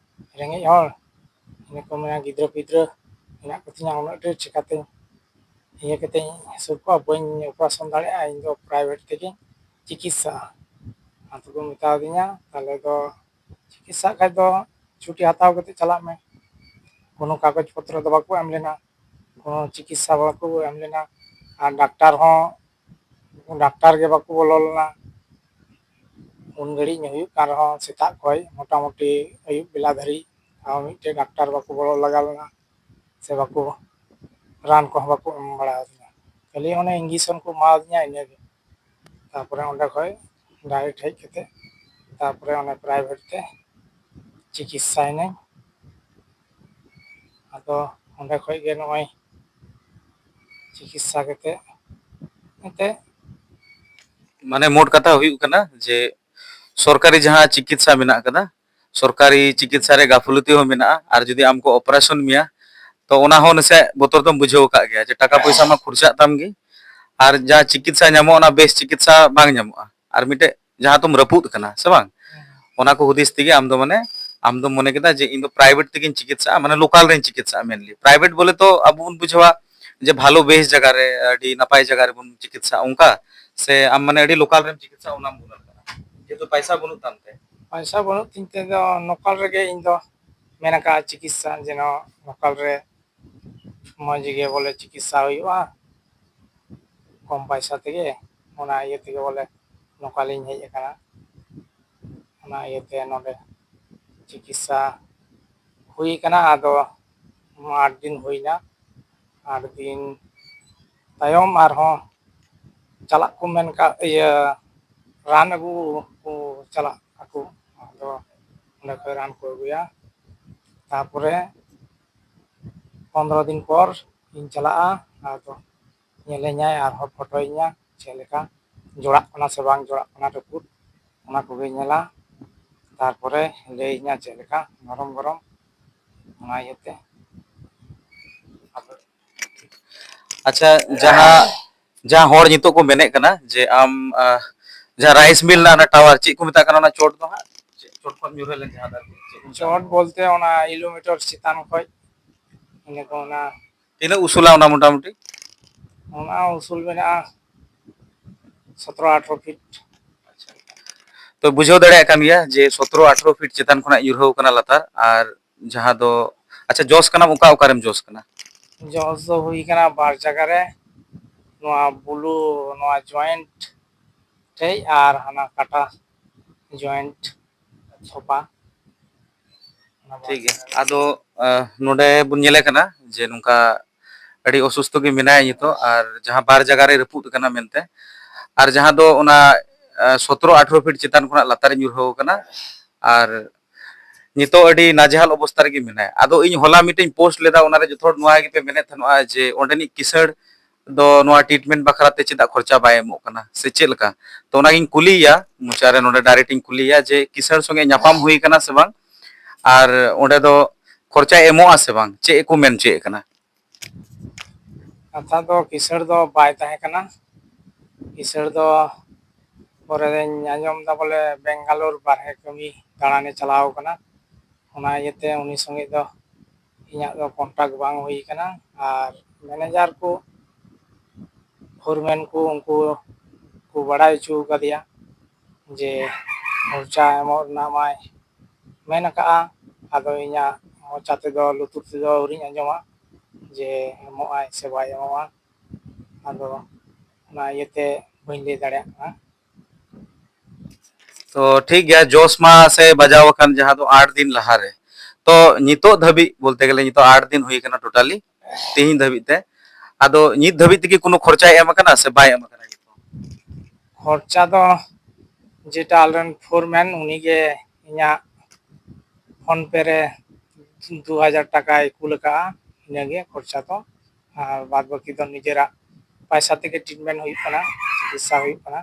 ᱨᱮᱸᱜᱮᱡ ᱦᱚᱲ, ᱤᱱᱟᱹ ᱠᱚ ᱢᱮᱱᱟ ᱜᱤᱫᱽᱨᱟᱹ ᱯᱤᱫᱽᱨᱟᱹ ᱢᱮᱱᱟᱜ ᱠᱚᱛᱤᱧᱟ ᱩᱱᱟᱹᱜ ᱰᱷᱮᱨ, ᱪᱤᱠᱟᱛᱮᱧ ᱤᱭᱟᱹ ᱠᱟᱛᱮᱧ ᱟᱹᱥᱩᱞ ᱠᱚᱣᱟ, ᱵᱟᱹᱧ ᱚᱯᱟᱨᱮᱥᱚᱱ ᱫᱟᱲᱮᱭᱟᱜᱼᱟ, ᱤᱧ ᱫᱚ ᱯᱨᱟᱭᱵᱷᱮᱴ ᱛᱮᱜᱮᱧ ᱪᱤᱠᱤᱛᱥᱟᱜᱼᱟ᱾ ᱟᱫᱚ ᱠᱚ ᱢᱮᱛᱟᱣᱫᱤᱧᱟ ᱛᱟᱦᱞᱮ ᱫᱚ ᱪᱤᱠᱤᱛᱥᱟᱜ ᱠᱷᱟᱡ ᱫᱚ ᱪᱷᱩᱴᱤ ᱦᱟᱛᱟᱣ ᱠᱟᱛᱮ ᱪᱟᱞᱟᱜ ᱢᱮ᱾ ᱠᱳᱱᱳ ᱠᱟᱜᱚᱡᱽ ᱯᱚᱛᱨᱚ ᱫᱚ ᱵᱟᱠᱚ ᱮᱢ ᱞᱮᱱᱟ᱾ ᱪᱤᱠᱤᱛᱥᱟ ᱵᱟᱠᱚ ᱮᱢ ᱞᱮᱱᱟ᱾ ᱟᱨ ᱰᱟᱠᱛᱟᱨ ᱦᱚᱸ, ᱰᱟᱠᱛᱟᱨ ᱜᱮ ᱵᱟᱠᱚ ᱵᱚᱞᱚ ᱞᱮᱱᱟ᱾ ᱩᱱ ᱜᱷᱟᱹᱲᱤᱡ ᱦᱩᱭᱩᱜ ᱠᱟᱱ ᱨᱮᱦᱚᱸ, ᱥᱮᱛᱟᱜ ᱠᱷᱚᱱ ᱢᱚᱴᱟᱢᱩᱴᱤ ᱟᱹᱭᱩᱵ ᱵᱮᱞᱟ ᱫᱷᱟᱹᱨᱤᱡ ᱟᱨ ᱢᱤᱫᱴᱮᱡ ᱰᱟᱠᱛᱟᱨ ᱵᱟᱠᱚ ᱵᱚᱞᱚ ᱞᱟᱜᱟ ᱞᱮᱱᱟ, ᱥᱮ ᱵᱟᱠᱚ, ᱨᱟᱱ ᱠᱚᱦᱚᱸ ᱵᱟᱠᱚ ᱮᱢ ᱵᱟᱲᱟ ᱟᱹᱫᱤᱧᱟ᱾ ᱠᱷᱟᱹᱞᱤ ᱚᱱᱮ injection ᱠᱚ ᱮᱢᱟᱣᱟᱫᱤᱧᱟ, ᱤᱱᱟᱹᱜᱮ᱾ ᱛᱟᱨᱯᱚᱨᱮ ᱚᱸᱰᱮ ᱠᱷᱚᱱ direct ᱦᱮᱡ ᱠᱟᱛᱮ, ᱛᱟᱨᱯᱚᱨᱮ ᱚᱱᱮ private ᱛᱮ ᱪᱤᱠᱤᱛᱥᱟᱭᱮᱱᱟᱹᱧ᱾ ᱟᱫᱚ ᱚᱸᱰᱮ ᱠᱷᱚᱱ ᱜᱮ ᱱᱚᱜᱼᱚᱭ ᱪᱤᱠᱤᱛᱥᱟ ᱠᱟᱛᱮ, ᱮᱱᱛᱮ, ᱢᱟᱱᱮ, ᱢᱳᱴ ᱠᱟᱛᱷᱟ ᱦᱩᱭᱩᱜ ᱠᱟᱱᱟ ᱡᱮ ᱥᱚᱨᱠᱟᱨᱤ ᱡᱟᱦᱟᱸ ᱪᱤᱠᱤᱛᱥᱟ ᱢᱮᱱᱟᱜ ᱟᱠᱟᱫᱟ, ᱥᱚᱨᱠᱟᱨᱤ ᱪᱤᱠᱤᱛᱥᱟ ᱨᱮ ᱜᱟᱯᱷᱞᱩᱛᱤ ᱦᱚᱸ ᱢᱮᱱᱟᱜᱼᱟ᱾ ᱟᱨ ᱡᱩᱫᱤ ᱟᱢ ᱠᱚ operation ᱢᱮᱭᱟ, ᱛᱚ ᱚᱱᱟ ᱦᱚᱸ ᱱᱟᱥᱮ ᱵᱚᱛᱚᱨ ᱫᱚᱢ ᱵᱩᱡᱷᱟᱹᱣ ᱟᱠᱟᱫ ᱜᱮᱭᱟ ᱡᱮ ᱴᱟᱠᱟ ᱯᱚᱭᱥᱟ ᱢᱟ ᱠᱷᱚᱨᱪᱟᱜ ᱛᱟᱢ ᱜᱮ, ᱟᱨ ᱡᱟᱦᱟᱸ ᱪᱤᱠᱤᱛᱥᱟ ᱧᱟᱢᱚᱜ, ᱚᱱᱟ ᱵᱮᱥ ᱪᱤᱠᱤᱛᱥᱟ ᱵᱟᱝ ᱧᱟᱢᱚᱜᱼᱟ, ᱟᱨ ᱢᱤᱫᱴᱮᱡ ᱡᱟᱦᱟᱸ ᱛᱚᱢ ᱨᱟᱹᱯᱩᱫ ᱠᱟᱱᱟ, ᱥᱮ ᱵᱟᱝ? ᱚᱱᱟ ᱠᱚ ᱦᱩᱫᱤᱥ ᱛᱮᱜᱮ ᱟᱢ ᱫᱚ, ᱢᱟᱱᱮ, ᱟᱢ ᱫᱚᱢ ᱢᱚᱱᱮ ᱠᱮᱫᱟ ᱡᱮ ᱤᱧ ᱫᱚ private ᱛᱮᱜᱤᱧ ᱪᱤᱠᱤᱛᱥᱟᱜᱼᱟ, ᱢᱟᱱᱮ local ᱨᱮᱧ ᱪᱤᱠᱤᱛᱥᱟᱜᱼᱟ mainly᱾ Private ᱵᱚᱞᱮ ᱛᱚ ᱟᱵᱚ ᱵᱚᱱ ᱵᱩᱡᱷᱟᱹᱣᱟ ᱡᱮ ᱵᱷᱟᱞᱚ ᱵᱮᱥ ᱡᱟᱭᱜᱟ ᱨᱮ, ᱟᱹᱰᱤ ᱱᱟᱯᱟᱭ ᱡᱟᱭᱜᱟ ᱨᱮᱵᱚᱱ ᱪᱤᱠᱤᱛᱥᱟᱜᱼᱟ, ᱚᱱᱠᱟ? ᱥᱮ ᱟᱢ, ᱢᱟᱱᱮ, ᱟᱹᱰᱤ local ᱨᱮᱢ ᱪᱤᱠᱤᱛᱥᱟ, ᱚᱱᱟᱢ ᱜᱩᱱᱟᱹᱱ ᱠᱟᱱᱟ, ᱡᱮᱦᱮᱛᱩ ᱯᱟᱭᱥᱟ ᱵᱟᱹᱱᱩᱜ ᱛᱟᱢ ᱛᱮ? ᱯᱟᱭᱥᱟ ᱵᱟᱹᱱᱩᱜ ᱛᱤᱧ ᱛᱮ ᱫᱚ local ᱨᱮᱜᱮ ᱤᱧ ᱫᱚ ᱢᱮᱱ ᱟᱠᱟᱫᱼᱟ ᱪᱤᱠᱤᱛᱥᱟ, ᱡᱮᱱᱚ local ᱨᱮ ᱢᱚᱡᱽ ᱜᱮ ᱵᱚᱞᱮ ᱪᱤᱠᱤᱛᱥᱟ ᱦᱩᱭᱩᱜᱼᱟ ᱠᱚᱢ ᱯᱟᱭᱥᱟ ᱛᱮᱜᱮ᱾ ᱚᱱᱟ ᱤᱭᱟᱹ ᱛᱮᱜᱮ ᱵᱚᱞᱮ local ᱤᱧ ᱦᱮᱡ ᱟᱠᱟᱱᱟ᱾ ᱚᱱᱟ ᱤᱭᱟᱹᱛᱮ ᱱᱚᱰᱮ ᱪᱤᱠᱤᱛᱥᱟ ᱦᱩᱭ ᱟᱠᱟᱱᱟ᱾ ᱟᱫᱚ ᱟᱴ ᱫᱤᱱ ᱦᱩᱭᱱᱟ᱾ ᱟᱴ ᱫᱤᱱ ᱛᱟᱭᱚᱢ ᱟᱨᱦᱚᱸ ᱪᱟᱞᱟᱜ ᱠᱚ ᱢᱮᱱ ᱠᱟᱜ, ᱤᱭᱟᱹ, ᱨᱟᱱ ᱟᱹᱜᱩ ᱠᱚ ᱪᱟᱞᱟᱜ ᱟᱠᱚ᱾ ᱟᱫᱚ ᱚᱸᱰᱮ ᱠᱷᱚᱡ ᱨᱟᱱ ᱠᱚ ᱟᱹᱜᱩᱭᱟ᱾ ᱛᱟᱨᱯᱚᱨᱮ ᱯᱚᱱᱨᱚ ᱫᱤᱱ ᱯᱚᱨ ᱤᱧ ᱪᱟᱞᱟᱜᱼᱟ᱾ ᱟᱫᱚ ᱧᱮᱞᱮᱧᱟᱭ, ᱟᱨᱦᱚᱸ ᱯᱷᱳᱴᱳᱭᱤᱧᱟ ᱪᱮᱫ ᱞᱮᱠᱟ ᱡᱚᱲᱟᱜ ᱠᱟᱱᱟ ᱥᱮ ᱵᱟᱝ ᱡᱚᱲᱟᱜ ᱠᱟᱱᱟ ᱨᱟᱹᱯᱩᱫ, ᱚᱱᱟ ᱠᱚᱜᱮ ᱧᱮᱞᱟ᱾ ᱛᱟᱨᱯᱚᱨᱮ ᱞᱟᱹᱭᱟᱹᱧᱟ ᱪᱮᱫ ᱞᱮᱠᱟ ᱱᱚᱨᱚᱢ ᱜᱚᱨᱚᱢ, ᱚᱱᱟ ᱤᱭᱟᱹᱛᱮ᱾ ᱟᱪᱪᱷᱟ, ᱡᱟᱦᱟᱸ, ᱡᱟᱦᱟᱸ ᱦᱚᱲ ᱱᱤᱛᱚᱜ ᱠᱚ ᱢᱮᱱᱮᱫ ᱠᱟᱱᱟ ᱡᱮ ᱟᱢ, ᱟᱦ, ᱡᱟᱦᱟᱸ rice mill ᱨᱮᱱᱟᱜ ᱚᱱᱟ tower, ᱪᱮᱫ ᱠᱚ ᱢᱮᱛᱟᱜ ᱠᱟᱱᱟ ᱚᱱᱟ ᱪᱚᱴ ᱫᱚ ᱦᱟᱸᱜ? ᱪᱮᱫ ᱪᱚᱴ ᱠᱷᱚᱱ ᱧᱩᱨᱦᱟᱹ ᱞᱮᱱ ᱡᱟᱦᱟᱸ ᱫᱚ ᱟᱨᱠᱤ, ᱪᱮᱫ ᱠᱚ ᱢᱮᱛᱟᱜ ᱪᱚᱴ ᱠᱟᱱᱟ? ᱵᱚᱞᱛᱮ ᱚᱱᱟ ᱠᱤᱞᱳᱢᱤᱴᱟᱨ ᱪᱮᱛᱟᱱ ᱠᱷᱚᱡ, ᱤᱱᱟᱹ ᱠᱚ ᱚᱱᱟ ᱛᱤᱱᱟᱹᱜ ᱩᱥᱩᱞᱟ ᱚᱱᱟ ᱢᱚᱴᱟᱢᱩᱴᱤ? ᱚᱱᱟ ᱩᱥᱩᱞ ᱢᱮᱱᱟᱜᱼᱟ ᱥᱚᱛᱨᱚ ᱟᱴᱷᱨᱚ ᱯᱷᱤᱴ᱾ ᱟᱪᱪᱷᱟ᱾ ᱛᱚ, ᱵᱩᱡᱷᱟᱹᱣ ᱫᱟᱲᱮᱭᱟᱜ ᱠᱟᱱ ᱜᱮᱭᱟ ᱡᱮ ᱥᱚᱛᱨᱚ ᱟᱴᱷᱨᱚ ᱯᱷᱤᱴ ᱪᱮᱛᱟᱱ ᱠᱷᱚᱱᱟᱜ ᱧᱩᱨᱦᱟᱹᱣ ᱠᱟᱱᱟ ᱞᱟᱛᱟᱨ᱾ ᱟᱨ ᱡᱟᱦᱟᱸ ᱫᱚ, ᱟᱪᱪᱷᱟ, ᱡᱚᱥ ᱠᱟᱱᱟᱢ, ᱚᱠᱟ, ᱚᱠᱟᱨᱮᱢ ᱡᱚᱥ ᱠᱟᱱᱟ? ᱡᱚᱥ ᱫᱚ ᱦᱩᱭ ᱠᱟᱱᱟ ᱵᱟᱨ ᱡᱟᱭᱜᱟ ᱨᱮ, ᱱᱚᱣᱟ ᱵᱩᱞᱩ, ᱱᱚᱣᱟ ᱡᱚᱭᱮᱱᱴ ᱴᱷᱮᱡ ᱟᱨ ᱦᱟᱱᱟ ᱠᱟᱴᱟ ᱡᱚᱭᱮᱱᱴ ᱛᱷᱚᱯᱟ᱾ ᱚᱱᱟ ᱵᱟᱨ ᱴᱷᱤᱠ ᱜᱮᱭᱟ᱾ ᱡᱟᱭᱜᱟ ᱨᱮ᱾ ᱟᱫᱚ ᱟᱸ, ᱱᱚᱰᱮ ᱵᱚᱱ ᱧᱮᱞᱮ ᱠᱟᱱᱟ ᱡᱮ ᱱᱚᱝᱠᱟ ᱟᱹᱰᱤ ᱚᱥᱩᱥᱛᱷᱚ ᱜᱮ ᱢᱮᱱᱟᱭᱟ ᱱᱤᱛᱚᱜ, ᱟᱨ ᱡᱟᱦᱟᱸ ᱵᱟᱨ ᱡᱟᱭᱜᱟ ᱨᱮ ᱨᱟᱹᱯᱩᱫ ᱟᱠᱟᱱᱟ ᱢᱮᱱᱛᱮ, ᱟᱨ ᱡᱟᱦᱟᱸ ᱫᱚ ᱚᱱᱟ ᱟᱸ, ᱥᱚᱛᱨᱚ ᱟᱴᱷᱨᱚ ᱯᱷᱤᱴ ᱪᱮᱛᱟᱱ ᱠᱷᱚᱱᱟᱜ ᱞᱟᱛᱟᱨ ᱨᱮ ᱧᱩᱨᱦᱟᱹᱣ ᱟᱠᱟᱱᱟ, ᱟᱨ ᱱᱤᱛᱚᱜ ᱟᱹᱰᱤ ᱱᱟᱡᱮᱦᱟᱞ ᱚᱵᱚᱥᱛᱟ ᱨᱮᱜᱮ ᱢᱮᱱᱟᱭᱟ᱾ ᱟᱫᱚ ᱤᱧ ᱦᱚᱞᱟ ᱢᱤᱫᱴᱮᱱ ᱯᱳᱥᱴ ᱞᱮᱫᱟ, ᱚᱱᱟᱨᱮ ᱡᱚᱛᱚ ᱦᱚᱲ ᱱᱚᱣᱟ ᱜᱮᱯᱮ ᱢᱮᱱᱮᱫ ᱛᱟᱦᱮᱱᱚᱜᱼᱟ ᱡᱮ ᱚᱸᱰᱮᱱᱤᱡ ᱠᱤᱥᱟᱹᱬ ᱫᱚ ᱱᱚᱣᱟ ᱴᱨᱤᱴᱢᱮᱱᱴ ᱵᱟᱠᱷᱨᱟ ᱛᱮ ᱪᱮᱫᱟᱜ ᱠᱷᱚᱨᱪᱟ ᱵᱟᱭ ᱮᱢᱚᱜ ᱠᱟᱱᱟ ᱥᱮ ᱪᱮᱫ ᱞᱮᱠᱟ? ᱛᱚ ᱚᱱᱟᱜᱤᱧ ᱠᱩᱞᱤᱭᱮᱭᱟ ᱢᱚᱪᱟᱨᱮ, ᱱᱚᱰᱮ ᱰᱟᱭᱨᱮᱠᱴ ᱤᱧ ᱠᱩᱞᱤᱭᱮᱭᱟ ᱡᱮ ᱠᱤᱥᱟᱹᱬ ᱥᱚᱸᱜᱮ ᱧᱟᱯᱟᱢ ᱦᱩᱭ ᱠᱟᱱᱟ ᱥᱮ ᱵᱟᱝ, ᱟᱨ ᱚᱸᱰᱮ ᱫᱚ ᱠᱷᱚᱨᱪᱟᱭ ᱮᱢᱚᱜᱼᱟ ᱥᱮ ᱵᱟᱝ, ᱪᱮᱫ ᱠᱚ ᱢᱮᱱ ᱦᱚᱪᱚᱭᱮᱫ ᱠᱟᱱᱟ? ᱠᱟᱛᱷᱟ ᱫᱚ ᱠᱤᱥᱟᱹᱬ ᱫᱚ ᱵᱟᱭ ᱛᱟᱦᱮᱸ ᱠᱟᱱᱟ᱾ ᱠᱤᱥᱟᱹᱬ ᱫᱚ ᱯᱚᱨᱮᱧ ᱟᱸᱡᱚᱢ ᱮᱫᱟ ᱵᱚᱞᱮ ᱵᱮᱝᱜᱟᱞᱳᱨ ᱵᱟᱨᱦᱮ ᱠᱟᱹᱢᱤ ᱫᱟᱬᱟᱱᱮ ᱪᱟᱞᱟᱣ ᱠᱟᱱᱟ, ᱚᱱᱟ ᱤᱭᱟᱹᱛᱮ ᱩᱱᱤ ᱥᱚᱸᱜᱮ ᱫᱚ ᱤᱧᱟᱹᱜ ᱫᱚ ᱠᱚᱱᱴᱟᱠᱴ ᱵᱟᱝ ᱦᱩᱭ ᱠᱟᱱᱟ᱾ ᱟᱨ ᱢᱮᱱᱮᱡᱟᱨ ᱠᱚ, ᱯᱷᱳᱨᱢᱮᱱ ᱠᱚ, ᱩᱱᱠᱩ ᱠᱚ ᱵᱟᱲᱟᱭ ᱦᱚᱪᱚ ᱠᱟᱫᱮᱭᱟ ᱡᱮ ᱠᱷᱚᱨᱪᱟ ᱮᱢᱚᱜ ᱨᱮᱱᱟᱜ ᱢᱟᱭ ᱢᱮᱱ ᱟᱠᱟᱫᱼᱟ᱾ ᱟᱫᱚ ᱤᱧᱟᱹᱜ ᱢᱚᱪᱟ ᱛᱮᱫᱚ, ᱞᱩᱛᱩᱨ ᱛᱮᱫᱚ ᱟᱹᱣᱨᱤᱧ ᱟᱸᱡᱚᱢᱟ ᱡᱮ ᱮᱢᱚᱜᱼᱟᱭ ᱥᱮ ᱵᱟᱭ ᱮᱢᱚᱜᱼᱟ᱾ ᱟᱫᱚ ᱚᱱᱟ ᱤᱭᱟᱹᱛᱮ ᱵᱟᱹᱧ ᱞᱟᱹᱭ ᱫᱟᱲᱮᱭᱟᱜ ᱠᱟᱱᱟ᱾ ᱛᱚ ᱴᱷᱤᱠ ᱜᱮᱭᱟ, ᱡᱚᱥ ᱢᱟ ᱥᱮ ᱵᱟᱡᱟᱣ ᱟᱠᱟᱱ ᱡᱟᱦᱟᱸ ᱫᱚ ᱟᱴ ᱫᱤᱱ ᱞᱟᱦᱟᱨᱮ᱾ ᱛᱚ ᱱᱤᱛᱚᱜ ᱫᱷᱟᱹᱵᱤᱡ ᱵᱚᱞᱛᱮ ᱜᱮᱞᱮ ᱱᱤᱛᱚᱜ ᱟᱴ ᱫᱤᱱ ᱦᱩᱭ ᱟᱠᱟᱱᱟ ᱴᱳᱴᱟᱞᱤ, ᱛᱮᱦᱮᱧ ᱫᱷᱟᱹᱵᱤᱡ ᱛᱮ᱾ ᱟᱫᱚ ᱱᱤᱛ ᱫᱷᱟᱹᱵᱤᱡ ᱛᱮᱜᱮ ᱠᱳᱱᱳ ᱠᱷᱚᱨᱪᱟᱭ ᱮᱢ ᱟᱠᱟᱱᱟ ᱥᱮ ᱵᱟᱭ ᱮᱢ ᱟᱠᱟᱱᱟ? ᱠᱷᱚᱨᱪᱟ ᱫᱚ ᱡᱮᱴᱟ ᱟᱞᱮᱨᱮᱱ ᱯᱷᱳᱨᱢᱮᱱ, ᱩᱱᱤᱜᱮ ᱤᱧᱟᱹᱜ ᱯᱷᱳᱱ ᱯᱮ ᱨᱮ ᱫᱩ ᱦᱟᱡᱟᱨ ᱴᱟᱠᱟᱭ ᱠᱩᱞ ᱟᱠᱟᱫᱼᱟ, ᱤᱱᱟᱹᱜᱮ ᱠᱷᱚᱨᱪᱟ ᱫᱚ᱾ ᱟᱨ ᱵᱟᱫ ᱵᱟᱹᱠᱤ ᱫᱚ ᱱᱤᱡᱮᱨᱟᱜ ᱯᱟᱭᱥᱟ ᱛᱮᱜᱮ ᱴᱨᱤᱴᱢᱮᱱᱴ ᱦᱩᱭᱩᱜ ᱠᱟᱱᱟ, ᱪᱤᱠᱤᱛᱥᱟ ᱦᱩᱭᱩᱜ ᱠᱟᱱᱟ᱾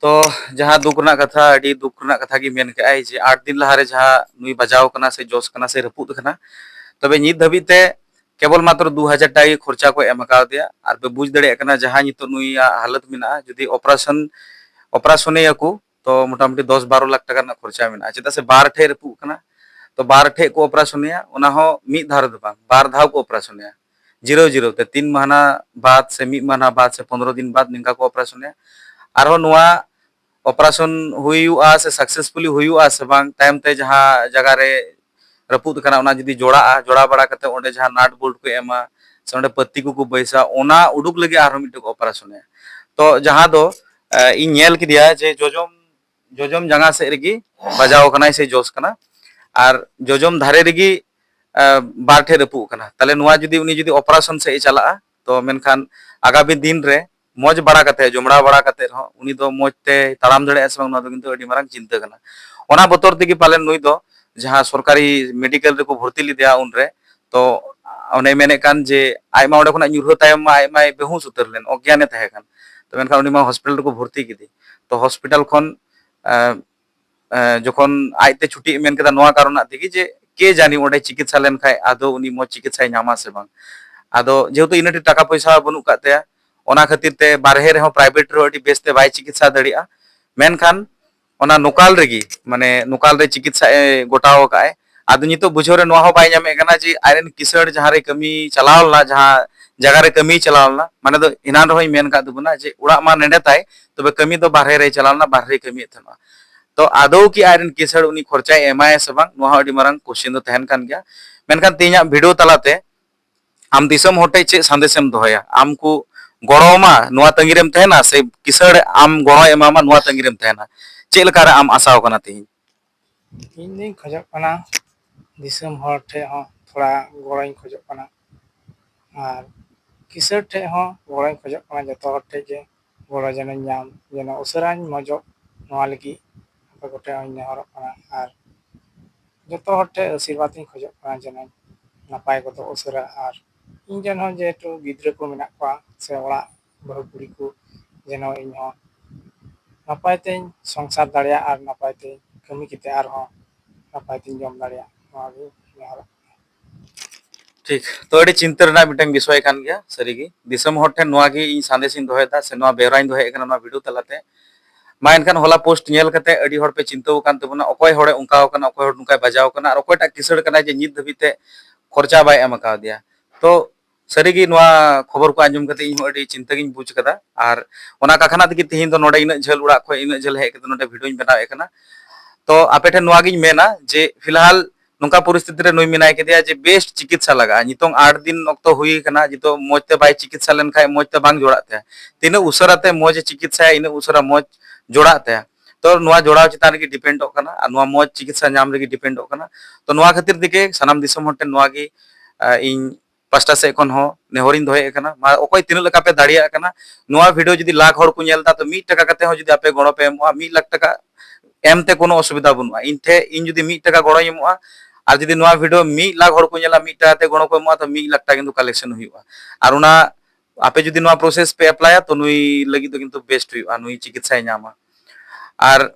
ᱛᱚ ᱡᱟᱦᱟᱸ ᱫᱩᱠ ᱨᱮᱱᱟᱜ ᱠᱟᱛᱷᱟ, ᱟᱹᱰᱤ ᱫᱩᱠ ᱨᱮᱱᱟᱜ ᱠᱟᱛᱷᱟ ᱜᱮ ᱢᱮᱱ ᱠᱮᱜᱼᱟᱭ ᱡᱮ ᱟᱴ ᱫᱤᱱ ᱞᱟᱦᱟᱨᱮ ᱡᱟᱦᱟᱸ ᱱᱩᱭ ᱵᱟᱡᱟᱣ ᱠᱟᱱᱟ ᱥᱮ ᱡᱚᱥ ᱠᱟᱱᱟ ᱥᱮ ᱨᱟᱹᱯᱩᱫ ᱠᱟᱱᱟ, ᱛᱚᱵᱮ ᱱᱤᱛ ᱫᱷᱟᱹᱵᱤᱡ ᱛᱮ ᱠᱮᱵᱚᱞ ᱢᱟᱛᱨᱚ ᱫᱩ ᱦᱟᱡᱟᱨ ᱴᱟᱠᱟ ᱜᱮ ᱠᱷᱚᱨᱪᱟ ᱠᱚ ᱮᱢ ᱠᱟᱣᱫᱮᱭᱟ᱾ ᱟᱨ ᱯᱮ ᱵᱩᱡᱽ ᱫᱟᱲᱮᱭᱟᱜ ᱠᱟᱱᱟ ᱡᱟᱦᱟᱸ ᱱᱤᱛᱚᱜ ᱱᱩᱭᱟᱜ ᱦᱟᱞᱚᱛ ᱢᱮᱱᱟᱜᱼᱟ, ᱡᱩᱫᱤ ᱚᱯᱟᱨᱮᱥᱚᱱ, ᱚᱯᱟᱨᱮᱥᱚᱱᱮᱭᱟᱠᱚ ᱛᱚ ᱢᱚᱴᱟᱢᱩᱴᱤ ᱫᱚᱥ ᱵᱟᱨᱚ ᱞᱟᱠᱷ ᱴᱟᱠᱟ ᱨᱮᱱᱟᱜ ᱠᱷᱚᱨᱪᱟ ᱢᱮᱱᱟᱜᱼᱟ, ᱪᱮᱫᱟᱜ ᱥᱮ ᱵᱟᱨ ᱴᱷᱮᱡ ᱨᱟᱹᱯᱩᱫ ᱠᱟᱱᱟ᱾ ᱛᱚ ᱵᱟᱨ ᱴᱷᱮᱡ ᱠᱚ ᱚᱯᱟᱨᱮᱥᱚᱱᱮᱭᱟ, ᱚᱱᱟ ᱦᱚᱸ ᱢᱤᱫ ᱫᱷᱟᱣ ᱨᱮᱫᱚ ᱵᱟᱝ, ᱵᱟᱨ ᱫᱷᱟᱣ ᱠᱚ ᱚᱯᱟᱨᱮᱥᱚᱱᱮᱭᱟ᱾ ᱡᱤᱨᱟᱹᱣ ᱡᱤᱨᱟᱹᱣ ᱛᱮ ᱛᱤᱱ ᱢᱟᱦᱱᱟ ᱵᱟᱫ ᱥᱮ ᱢᱤᱫ ᱢᱟᱦᱱᱟ ᱵᱟᱫ ᱥᱮ ᱯᱚᱱᱨᱚ ᱫᱤᱱ ᱵᱟᱫ ᱱᱤᱝᱠᱟ ᱠᱚ ᱚᱯᱟᱨᱮᱥᱚᱱᱮᱭᱟ᱾ ᱟᱨᱦᱚᱸ ᱱᱚᱣᱟ ᱚᱯᱟᱨᱮᱥᱚᱱ ᱦᱩᱭᱩᱜᱼᱟ ᱥᱮ ᱥᱟᱠᱥᱮᱥᱯᱷᱩᱞᱤ ᱦᱩᱭᱩᱜᱼᱟ ᱥᱮ ᱵᱟᱝ, ᱛᱟᱭᱚᱢ ᱛᱮ ᱡᱟᱦᱟᱸ ᱡᱟᱭᱜᱟ ᱨᱮ ᱨᱟᱹᱯᱩᱫ ᱟᱠᱟᱱᱟ, ᱚᱱᱟ ᱡᱩᱫᱤ ᱡᱚᱲᱟᱜᱼᱟ, ᱡᱚᱲᱟ ᱵᱟᱲᱟ ᱠᱟᱛᱮ ᱚᱸᱰᱮ ᱡᱟᱦᱟᱸ ᱱᱟᱴ ᱵᱳᱞᱴ ᱠᱚ ᱮᱢᱟ ᱥᱮ ᱚᱸᱰᱮ ᱯᱟᱹᱛᱤ ᱠᱚᱠᱚ ᱵᱟᱹᱭᱥᱟ, ᱚᱱᱟ ᱩᱰᱩᱠ ᱞᱟᱹᱜᱤᱫ ᱟᱨᱦᱚᱸ ᱢᱤᱫᱴᱮᱱ ᱚᱯᱟᱨᱮᱥᱚᱱ ᱮ᱾ ᱛᱚ ᱡᱟᱦᱟᱸ ᱫᱚ ᱤᱧ ᱧᱮᱞ ᱠᱮᱫᱮᱭᱟ ᱡᱮ ᱡᱚᱡᱚᱢ ᱡᱚᱡᱚᱢ ᱡᱟᱸᱜᱟ ᱥᱮᱫ ᱨᱮᱜᱮ ᱵᱟᱡᱟᱣ ᱟᱠᱟᱱᱟᱭ ᱥᱮ ᱡᱚᱥ ᱠᱟᱱᱟ, ᱟᱨ ᱡᱚᱡᱚᱢ ᱫᱷᱟᱨᱮ ᱨᱮᱜᱮ ᱵᱟᱨ ᱴᱷᱮᱡ ᱨᱟᱹᱯᱩᱫ ᱟᱠᱟᱱᱟ᱾ ᱛᱟᱦᱞᱮ ᱱᱚᱣᱟ ᱡᱩᱫᱤ ᱩᱱᱤ ᱡᱩᱫᱤ ᱚᱯᱟᱨᱮᱥᱚᱱ ᱥᱮᱫ ᱮ ᱪᱟᱞᱟᱜᱼᱟ, ᱛᱚ ᱢᱮᱱᱠᱷᱟᱱ ᱟᱜᱟᱢᱤ ᱫᱤᱱ ᱨᱮ ᱢᱚᱡᱽ ᱵᱟᱲᱟ ᱠᱟᱛᱮ, ᱡᱚᱢᱲᱟ ᱵᱟᱲᱟ ᱠᱟᱛᱮ ᱨᱮᱦᱚᱸ ᱩᱱᱤ ᱫᱚ ᱢᱚᱡᱽ ᱛᱮ ᱛᱟᱲᱟᱢ ᱫᱟᱲᱮᱭᱟᱜᱼᱟ ᱥᱮ ᱵᱟᱝ, ᱱᱚᱣᱟ ᱫᱚ ᱠᱤᱱᱛᱩ ᱟᱹᱰᱤ ᱢᱟᱨᱟᱝ ᱪᱤᱱᱛᱟᱹ ᱠᱟᱱᱟ᱾ ᱚᱱᱟ ᱵᱚᱛᱚᱨ ᱛᱮᱜᱮ ᱯᱟᱞᱮᱱ ᱱᱩᱭ ᱫᱚ ᱡᱟᱦᱟᱸ ᱥᱚᱨᱠᱟᱨᱤ ᱢᱮᱰᱤᱠᱮᱞ ᱨᱮᱠᱚ ᱵᱷᱚᱨᱛᱤ ᱞᱮᱫᱮᱭᱟ ᱩᱱᱨᱮ, ᱛᱚ ᱚᱱᱮ ᱢᱮᱱᱮᱫ ᱠᱟᱱ ᱡᱮ ᱟᱡ ᱢᱟ ᱚᱸᱰᱮ ᱠᱷᱚᱱᱟᱜ ᱧᱩᱨᱦᱟᱹ ᱛᱟᱭᱚᱢ ᱢᱟ ᱟᱡ ᱢᱟᱭ ᱵᱮᱦᱩᱥ ᱩᱛᱟᱹᱨ ᱞᱮᱱ, ᱚᱜᱽᱜᱮᱭᱟᱱᱮ ᱛᱟᱦᱮᱸ ᱠᱟᱱ᱾ ᱛᱚ ᱢᱮᱱᱠᱷᱟᱱ ᱩᱱᱤ ᱢᱟ ᱦᱚᱥᱯᱤᱴᱟᱞ ᱨᱮᱠᱚ ᱵᱷᱚᱨᱛᱤ ᱠᱮᱫᱮ᱾ ᱛᱚ ᱦᱚᱥᱯᱤᱴᱟᱞ ᱠᱷᱚᱱ ᱡᱚᱠᱷᱚᱱ ᱟᱡᱛᱮ ᱪᱷᱩᱴᱤ ᱢᱮᱱ ᱠᱮᱫᱟ ᱱᱚᱣᱟ ᱠᱟᱨᱚᱱᱟᱜ ᱛᱮᱜᱮ ᱡᱮ ᱠᱮ ᱡᱟᱹᱱᱤ ᱚᱸᱰᱮ ᱪᱤᱠᱤᱛᱥᱟ ᱞᱮᱱᱠᱷᱟᱱ ᱟᱫᱚ ᱩᱱᱤ ᱢᱚᱡᱽ ᱪᱤᱠᱤᱛᱥᱟᱭ ᱧᱟᱢᱟ ᱥᱮ ᱵᱟᱝ᱾ ᱟᱫᱚ ᱡᱮᱦᱮᱛᱩ ᱤᱱᱟᱹ ᱴᱟᱠᱟ ᱯᱚᱭᱥᱟ ᱵᱟᱹᱱᱩᱜ ᱟᱠᱟᱫ ᱛᱟᱭᱟ, ᱚᱱᱟ ᱠᱷᱟᱹᱛᱤᱨ ᱛᱮ ᱵᱟᱨᱦᱮ ᱨᱮᱦᱚᱸ ᱯᱨᱟᱭᱵᱷᱮᱴ ᱨᱮᱦᱚᱸ ᱟᱹᱰᱤ ᱵᱮᱥᱛᱮ ᱵᱟᱭ ᱪᱤᱠᱤᱛᱥᱟ ᱫᱟᱲᱮᱭᱟᱜᱼᱟ᱾ ᱢᱮᱱᱠᱷᱟᱱ ᱚᱱᱟ ᱱᱚᱠᱟᱞ ᱨᱮᱜᱮ, ᱢᱟᱱᱮ ᱱᱚᱠᱟᱞ ᱨᱮ ᱪᱤᱠᱤᱛᱥᱟ ᱮ ᱜᱚᱴᱟᱣ ᱟᱠᱟᱫ ᱟᱭ᱾ ᱟᱫᱚ ᱱᱤᱛᱚᱜ ᱵᱩᱡᱷᱟᱹᱣ ᱨᱮ ᱱᱚᱣᱟ ᱦᱚᱸ ᱵᱟᱭ ᱧᱟᱢᱮᱫ ᱠᱟᱱᱟ ᱡᱮ ᱟᱡᱨᱮᱱ ᱠᱤᱥᱟᱹᱬ ᱡᱟᱦᱟᱸ ᱨᱮ ᱠᱟᱹᱢᱤ ᱪᱟᱞᱟᱣ ᱞᱮᱱᱟ, ᱡᱟᱦᱟᱸ ᱡᱟᱭᱜᱟ ᱨᱮ ᱠᱟᱹᱢᱤᱭ ᱪᱟᱞᱟᱣ ᱞᱮᱱᱟ, ᱢᱟᱱᱮ ᱫᱚ ᱮᱱᱟᱱ ᱨᱮᱦᱚᱸᱧ ᱢᱮᱱ ᱟᱠᱟᱫ ᱛᱟᱵᱚᱱᱟ ᱡᱮ ᱚᱲᱟᱜ ᱢᱟ ᱱᱮᱰᱮ ᱛᱟᱭ, ᱛᱚᱵᱮ ᱠᱟᱹᱢᱤ ᱫᱚ ᱵᱟᱨᱦᱮ ᱨᱮᱭ ᱪᱟᱞᱟᱣ ᱞᱮᱱᱟ, ᱵᱟᱨᱦᱮ ᱨᱮᱭ ᱠᱟᱹᱢᱤᱭᱮᱫ ᱛᱟᱦᱮᱱᱟ᱾ ᱛᱚ ᱟᱫᱚ ᱠᱤ ᱟᱡᱨᱮᱱ ᱠᱤᱥᱟᱹᱬ ᱩᱱᱤ ᱠᱷᱚᱨᱪᱟᱭ ᱮᱢᱟᱭᱟ ᱥᱮ ᱵᱟᱝ, ᱱᱚᱣᱟ ᱦᱚᱸ ᱟᱹᱰᱤ ᱢᱟᱨᱟᱝ ᱠᱚᱥᱪᱮᱱ ᱫᱚ ᱛᱟᱦᱮᱱ ᱠᱟᱱ ᱜᱮᱭᱟ᱾ ᱢᱮᱱᱠᱷᱟᱱ ᱛᱮᱦᱮᱧᱟᱜ ᱵᱷᱤᱰᱤᱭᱳ ᱛᱟᱞᱟᱛᱮ ᱟᱢ ᱫᱤᱥᱚᱢ ᱦᱚᱲ ᱴᱷᱮᱱ ᱪᱮᱫ ᱥᱟᱸᱫᱮᱥ ᱮᱢ ᱫᱚᱦᱚᱭᱟ? ᱟᱢ ᱠᱚ ᱜᱚᱲᱚ ᱟᱢᱟ ᱱᱚᱣᱟ ᱛᱟᱺᱜᱤ ᱨᱮᱢ ᱛᱟᱦᱮᱱᱟ, ᱥᱮ ᱠᱤᱥᱟᱹᱬ ᱟᱢ ᱜᱚᱲᱚᱭ ᱮᱢᱟᱢᱟ ᱱᱚᱣᱟ ᱛᱟᱺᱜᱤ ᱨᱮᱢ ᱛᱟᱦᱮᱱᱟ? ᱪᱮᱫ ᱞᱮᱠᱟ ᱨᱮ ᱟᱢ ᱟᱥᱟᱣ ᱠᱟᱱᱟ ᱛᱮᱦᱮᱧ? ᱤᱧ ᱫᱩᱧ ᱠᱷᱚᱡᱚᱜ ᱠᱟᱱᱟ ᱫᱤᱥᱚᱢ ᱦᱚᱲ ᱴᱷᱮᱱ ᱦᱚᱸ ᱛᱷᱚᱲᱟ ᱜᱚᱲᱚᱧ ᱠᱷᱚᱡᱚᱜ ᱠᱟᱱᱟ, ᱟᱨ ᱠᱤᱥᱟᱹᱬ ᱴᱷᱮᱱ ᱦᱚᱸ ᱜᱚᱲᱚᱧ ᱠᱷᱚᱡᱚᱜ ᱠᱟᱱᱟ᱾ ᱡᱚᱛᱚ ᱦᱚᱲ ᱴᱷᱮᱱ ᱜᱮ ᱜᱚᱲᱚ ᱡᱮᱱᱚᱧ ᱧᱟᱢ, ᱡᱮᱱᱚ ᱩᱥᱟᱹᱨᱟᱧ ᱢᱚᱡᱚᱜ, ᱱᱚᱣᱟ ᱞᱟᱹᱜᱤᱫ ᱟᱯᱮ ᱠᱚᱴᱷᱮᱱ ᱦᱚᱸᱧ ᱱᱮᱦᱚᱨᱚᱜ ᱠᱟᱱᱟ᱾ ᱟᱨ ᱡᱚᱛᱚ ᱦᱚᱲ ᱴᱷᱮᱱ ᱟᱥᱤᱨᱵᱟᱫᱽ ᱤᱧ ᱠᱷᱚᱡᱚᱜ ᱠᱟᱱᱟ ᱡᱮᱱᱚᱧ ᱱᱟᱯᱟᱭ ᱜᱚᱫᱚᱜ ᱩᱥᱟᱹᱨᱟ᱾ ᱟᱨ ᱤᱧ ᱨᱮᱱ ᱦᱚᱸ ᱡᱮᱦᱮᱛᱩ ᱜᱤᱫᱽᱨᱟᱹ ᱠᱚ ᱢᱮᱱᱟᱜ ᱠᱚᱣᱟ ᱥᱮ ᱚᱲᱟᱜ ᱵᱟᱹᱦᱩ ᱠᱩᱲᱤ ᱠᱚ, ᱡᱮᱱᱚ ᱤᱧ ᱦᱚᱸ ᱱᱟᱯᱟᱭ ᱛᱮᱧ ᱥᱚᱝᱥᱟᱨ ᱫᱟᱲᱮᱭᱟᱜ ᱟᱨ ᱱᱟᱯᱟᱭ ᱛᱮᱧ ᱠᱟᱹᱢᱤ ᱠᱟᱛᱮ ᱟᱨᱦᱚᱸ ᱱᱟᱯᱟᱭ ᱛᱮᱧ ᱡᱚᱢ ᱫᱟᱲᱮᱭᱟᱜ, ᱱᱚᱣᱟ ᱜᱮᱧ ᱱᱮᱦᱚᱨᱚᱜ ᱠᱟᱱᱟ᱾ ᱴᱷᱤᱠ᱾ ᱛᱚ ᱟᱹᱰᱤ ᱪᱤᱱᱛᱟᱹ ᱨᱮᱱᱟᱜ ᱢᱤᱫᱴᱟᱝ ᱵᱤᱥᱚᱭ ᱠᱟᱱ ᱜᱮᱭᱟ ᱥᱟᱹᱨᱤᱜᱮ᱾ ᱫᱤᱥᱚᱢ ᱦᱚᱲ ᱴᱷᱮᱱ ᱱᱚᱣᱟ ᱜᱮ ᱤᱧ ᱥᱟᱸᱫᱮᱥ ᱤᱧ ᱫᱚᱦᱚᱭᱮᱫᱟ ᱥᱮ ᱱᱚᱣᱟ ᱵᱮᱣᱨᱟᱧ ᱫᱚᱦᱚᱭᱮᱫ ᱠᱟᱱᱟ ᱱᱚᱣᱟ ᱵᱷᱤᱰᱤᱭᱳ ᱛᱟᱞᱟᱛᱮ᱾ ᱢᱟ ᱮᱱᱠᱷᱟᱱ ᱦᱚᱞᱟ ᱯᱳᱥᱴ ᱧᱮᱞ ᱠᱟᱛᱮ ᱟᱹᱰᱤ ᱦᱚᱲ ᱯᱮ ᱪᱤᱱᱛᱟᱹᱣ ᱟᱠᱟᱱ ᱛᱟᱵᱚᱱᱟ, ᱚᱠᱚᱭ ᱦᱚᱲᱮ ᱚᱱᱠᱟᱣ ᱟᱠᱟᱱᱟ, ᱚᱠᱚᱭ ᱦᱚᱲ ᱱᱚᱝᱠᱟᱭ ᱵᱟᱡᱟᱣ ᱟᱠᱟᱱᱟ, ᱟᱨ ᱚᱠᱚᱭᱴᱟᱜ ᱠᱤᱥᱟᱹᱬ ᱠᱟᱱᱟᱭ ᱡᱮ ᱱᱤᱛ ᱫᱷᱟᱹᱵᱤᱡ ᱛᱮ ᱠᱷᱚᱨᱪᱟ ᱵᱟᱭ ᱮᱢ ᱟᱠᱟᱣᱫᱮᱭᱟ᱾ ᱛᱚ ᱥᱟᱹᱨᱤᱜᱮ ᱱᱚᱣᱟ ᱠᱷᱚᱵᱚᱨ ᱠᱚ ᱟᱸᱡᱚᱢ ᱠᱟᱛᱮ ᱤᱧ ᱦᱚᱸ ᱟᱹᱰᱤ ᱪᱤᱱᱛᱟᱹ ᱜᱤᱧ ᱵᱩᱡᱽ ᱠᱟᱫᱟ᱾ ᱟᱨ ᱚᱱᱟ ᱠᱟᱠᱷᱱᱟ ᱛᱮᱜᱮ ᱛᱮᱦᱮᱧ ᱫᱚ ᱱᱚᱰᱮ ᱤᱱᱟᱹᱜ ᱡᱷᱟᱹᱞ ᱚᱲᱟᱜ ᱠᱷᱚᱱ ᱤᱱᱟᱹᱜ ᱡᱷᱟᱹᱞ ᱦᱮᱡ ᱠᱟᱛᱮ ᱱᱚᱰᱮ ᱵᱷᱤᱰᱤᱭᱳᱧ ᱵᱮᱱᱟᱣᱮᱫ ᱠᱟᱱᱟ᱾ ᱛᱚ ᱟᱯᱮ ᱴᱷᱮᱱ ᱱᱚᱣᱟ ᱜᱤᱧ ᱢᱮᱱᱟ ᱡᱮ ᱯᱷᱤᱞᱦᱟᱞ ᱱᱚᱝᱠᱟ ᱯᱚᱨᱤᱥᱛᱷᱤᱛᱤ ᱨᱮ ᱱᱩᱭ ᱢᱮᱱᱟᱭ ᱠᱮᱫᱮᱭᱟ ᱡᱮ best ᱪᱤᱠᱤᱛᱥᱟ ᱞᱟᱜᱟᱜᱼᱟ᱾ ᱱᱤᱛᱚᱝ ᱟᱴ ᱫᱤᱱ ᱚᱠᱛᱚ ᱦᱩᱭ ᱟᱠᱟᱱᱟ, ᱱᱤᱛᱚᱜ ᱢᱚᱡᱽ ᱛᱮ ᱵᱟᱭ ᱪᱤᱠᱤᱛᱥᱟ ᱞᱮᱱᱠᱷᱟᱱ ᱢᱚᱡᱽ ᱛᱮ ᱵᱟᱝ ᱡᱚᱲᱟᱜ ᱛᱟᱭᱟ᱾ ᱛᱤᱱᱟᱹᱜ ᱩᱥᱟᱹᱨᱟ ᱛᱮ ᱢᱚᱡᱽ ᱮ ᱪᱤᱠᱤᱛᱥᱟᱭᱟ, ᱤᱱᱟᱹᱜ ᱩᱥᱟᱹᱨᱟ ᱢᱚᱡᱽ ᱡᱚᱲᱟᱜ ᱛᱟᱭᱟ᱾ ᱛᱚ ᱱᱚᱣᱟ ᱡᱚᱲᱟᱣ ᱪᱮᱛᱟᱱ ᱨᱮᱜᱮ ᱰᱤᱯᱮᱱᱰᱚᱜ ᱠᱟᱱᱟ ᱟᱨ ᱱᱚᱣᱟ ᱢᱚᱡᱽ ᱪᱤᱠᱤᱛᱥᱟ ᱧᱟᱢ ᱨᱮᱜᱮ ᱰᱤᱯᱮᱱᱰᱚᱜ ᱠᱟᱱᱟ᱾ ᱛᱚ ᱱᱚᱣᱟ ᱠᱷᱟᱹᱛᱤᱨ ᱛᱮᱜᱮ ᱥᱟᱱᱟᱢ ᱫᱤᱥᱚᱢ ᱦᱚᱲ ᱴᱷᱮᱱ ᱱᱚᱣᱟ ᱜᱮ, ᱟᱸ, ᱤᱧ ᱯᱟᱥᱴᱟ ᱥᱮᱫ ᱠᱷᱚᱱ ᱦᱚᱸ ᱱᱮᱦᱚᱨᱤᱧ ᱫᱚᱦᱚᱭᱮᱫ ᱠᱟᱱᱟ, ᱢᱟ ᱚᱠᱚᱭ ᱛᱤᱱᱟᱹᱜ ᱞᱮᱠᱟ ᱯᱮ ᱫᱟᱲᱮᱭᱟᱜ ᱠᱟᱱᱟ, ᱱᱚᱣᱟ ᱵᱷᱤᱰᱤᱭᱳ ᱡᱩᱫᱤ ᱞᱟᱠᱷ ᱦᱚᱲ ᱠᱚ ᱧᱮᱞ ᱮᱫᱟ, ᱛᱚ ᱢᱤᱫ ᱴᱟᱠᱟ ᱠᱟᱛᱮ ᱦᱚᱸ ᱡᱩᱫᱤ ᱟᱯᱮ ᱜᱚᱲᱚ ᱯᱮ ᱮᱢᱚᱜᱼᱟ, ᱢᱤᱫ ᱞᱟᱠᱷ ᱴᱟᱠᱟ ᱮᱢ ᱛᱮ ᱠᱳᱱᱳ ᱚᱥᱩᱵᱤᱫᱷᱟ ᱵᱟᱹᱱᱩᱜᱼᱟ᱾ ᱤᱧ ᱴᱷᱮᱱ, ᱤᱧ ᱡᱩᱫᱤ ᱢᱤᱫ ᱴᱟᱠᱟ ᱜᱚᱲᱚᱧ ᱮᱢᱚᱜᱼᱟ, ᱟᱨ ᱡᱩᱫᱤ ᱱᱚᱣᱟ ᱵᱷᱤᱰᱤᱭᱳ ᱢᱤᱫ ᱞᱟᱠᱷ ᱦᱚᱲ ᱠᱚ ᱧᱮᱞᱟ, ᱢᱤᱫ ᱴᱟᱠᱟ ᱛᱮ ᱜᱚᱲᱚ ᱠᱚ ᱮᱢᱚᱜᱼᱟ, ᱛᱚ ᱢᱤᱫ ᱞᱟᱠᱷ ᱴᱟᱠᱟ ᱠᱤᱱᱛᱩ ᱠᱟᱞᱮᱠᱥᱚᱱ ᱦᱩᱭᱩᱜᱼᱟ᱾ ᱟᱨ ᱚᱱᱟ ᱟᱯᱮ ᱡᱩᱫᱤ ᱱᱚᱣᱟ ᱯᱨᱚᱥᱮᱥ ᱯᱮ ᱮᱯᱞᱟᱭᱟ, ᱛᱚ ᱱᱩᱭ ᱞᱟᱹᱜᱤᱫ ᱫᱚ ᱠᱤᱱᱛᱩ ᱵᱮᱥᱴ ᱦᱩᱭᱩᱜᱼᱟ, ᱱᱩᱭ ᱪᱤᱠᱤᱛᱥᱟᱭ ᱧᱟᱢᱟ᱾ ᱟᱨ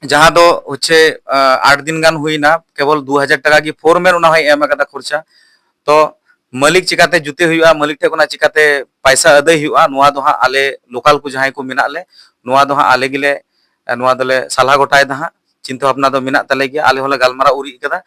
ᱡᱟᱦᱟᱸ ᱫᱚ ᱦᱚᱪᱪᱷᱮ, ᱟᱸ, ᱟᱴ ᱫᱤᱱ ᱜᱟᱱ ᱦᱩᱭᱱᱟ, ᱠᱮᱵᱚᱞ ᱫᱩ ᱦᱟᱡᱟᱨ ᱴᱟᱠᱟ ᱜᱮ ᱯᱷᱳᱨᱢᱮᱱ ᱚᱱᱟ ᱦᱚᱸᱭ ᱮᱢ ᱟᱠᱟᱫᱟ ᱠᱷᱚᱨᱪᱟ᱾ ᱛᱚ ᱢᱟᱹᱞᱤᱠ ᱪᱤᱠᱟᱛᱮ ᱡᱩᱛᱮ ᱦᱩᱭᱩᱜᱼᱟ, ᱢᱟᱹᱞᱤᱠ ᱴᱷᱮᱱ ᱠᱷᱚᱱᱟᱜ ᱪᱤᱠᱟᱛᱮ ᱯᱟᱭᱥᱟ ᱟᱹᱫᱟᱹᱭ ᱦᱩᱭᱩᱜᱼᱟ, ᱱᱚᱣᱟ ᱫᱚ ᱦᱟᱸᱜ ᱟᱞᱮ ᱞᱳᱠᱟᱞ ᱠᱚ ᱡᱟᱦᱟᱸᱭ ᱠᱚ ᱢᱮᱱᱟᱜ ᱞᱮ, ᱱᱚᱣᱟ ᱫᱚ ᱦᱟᱸᱜ ᱟᱞᱮ ᱜᱮᱞᱮ, ᱱᱚᱣᱟ ᱫᱚᱞᱮ ᱥᱟᱞᱦᱟ ᱜᱚᱴᱟᱭᱮᱫᱟ ᱦᱟᱸᱜ᱾ ᱪᱤᱱᱛᱟᱹ ᱵᱷᱟᱵᱽᱱᱟ ᱫᱚ ᱢᱮᱱᱟᱜ ᱛᱟᱞᱮ ᱜᱮᱭᱟ, ᱟᱞᱮ ᱦᱚᱸᱞᱮ ᱜᱟᱞᱢᱟᱨᱟᱣ ᱩᱨᱤᱡ ᱠᱟᱫᱟ᱾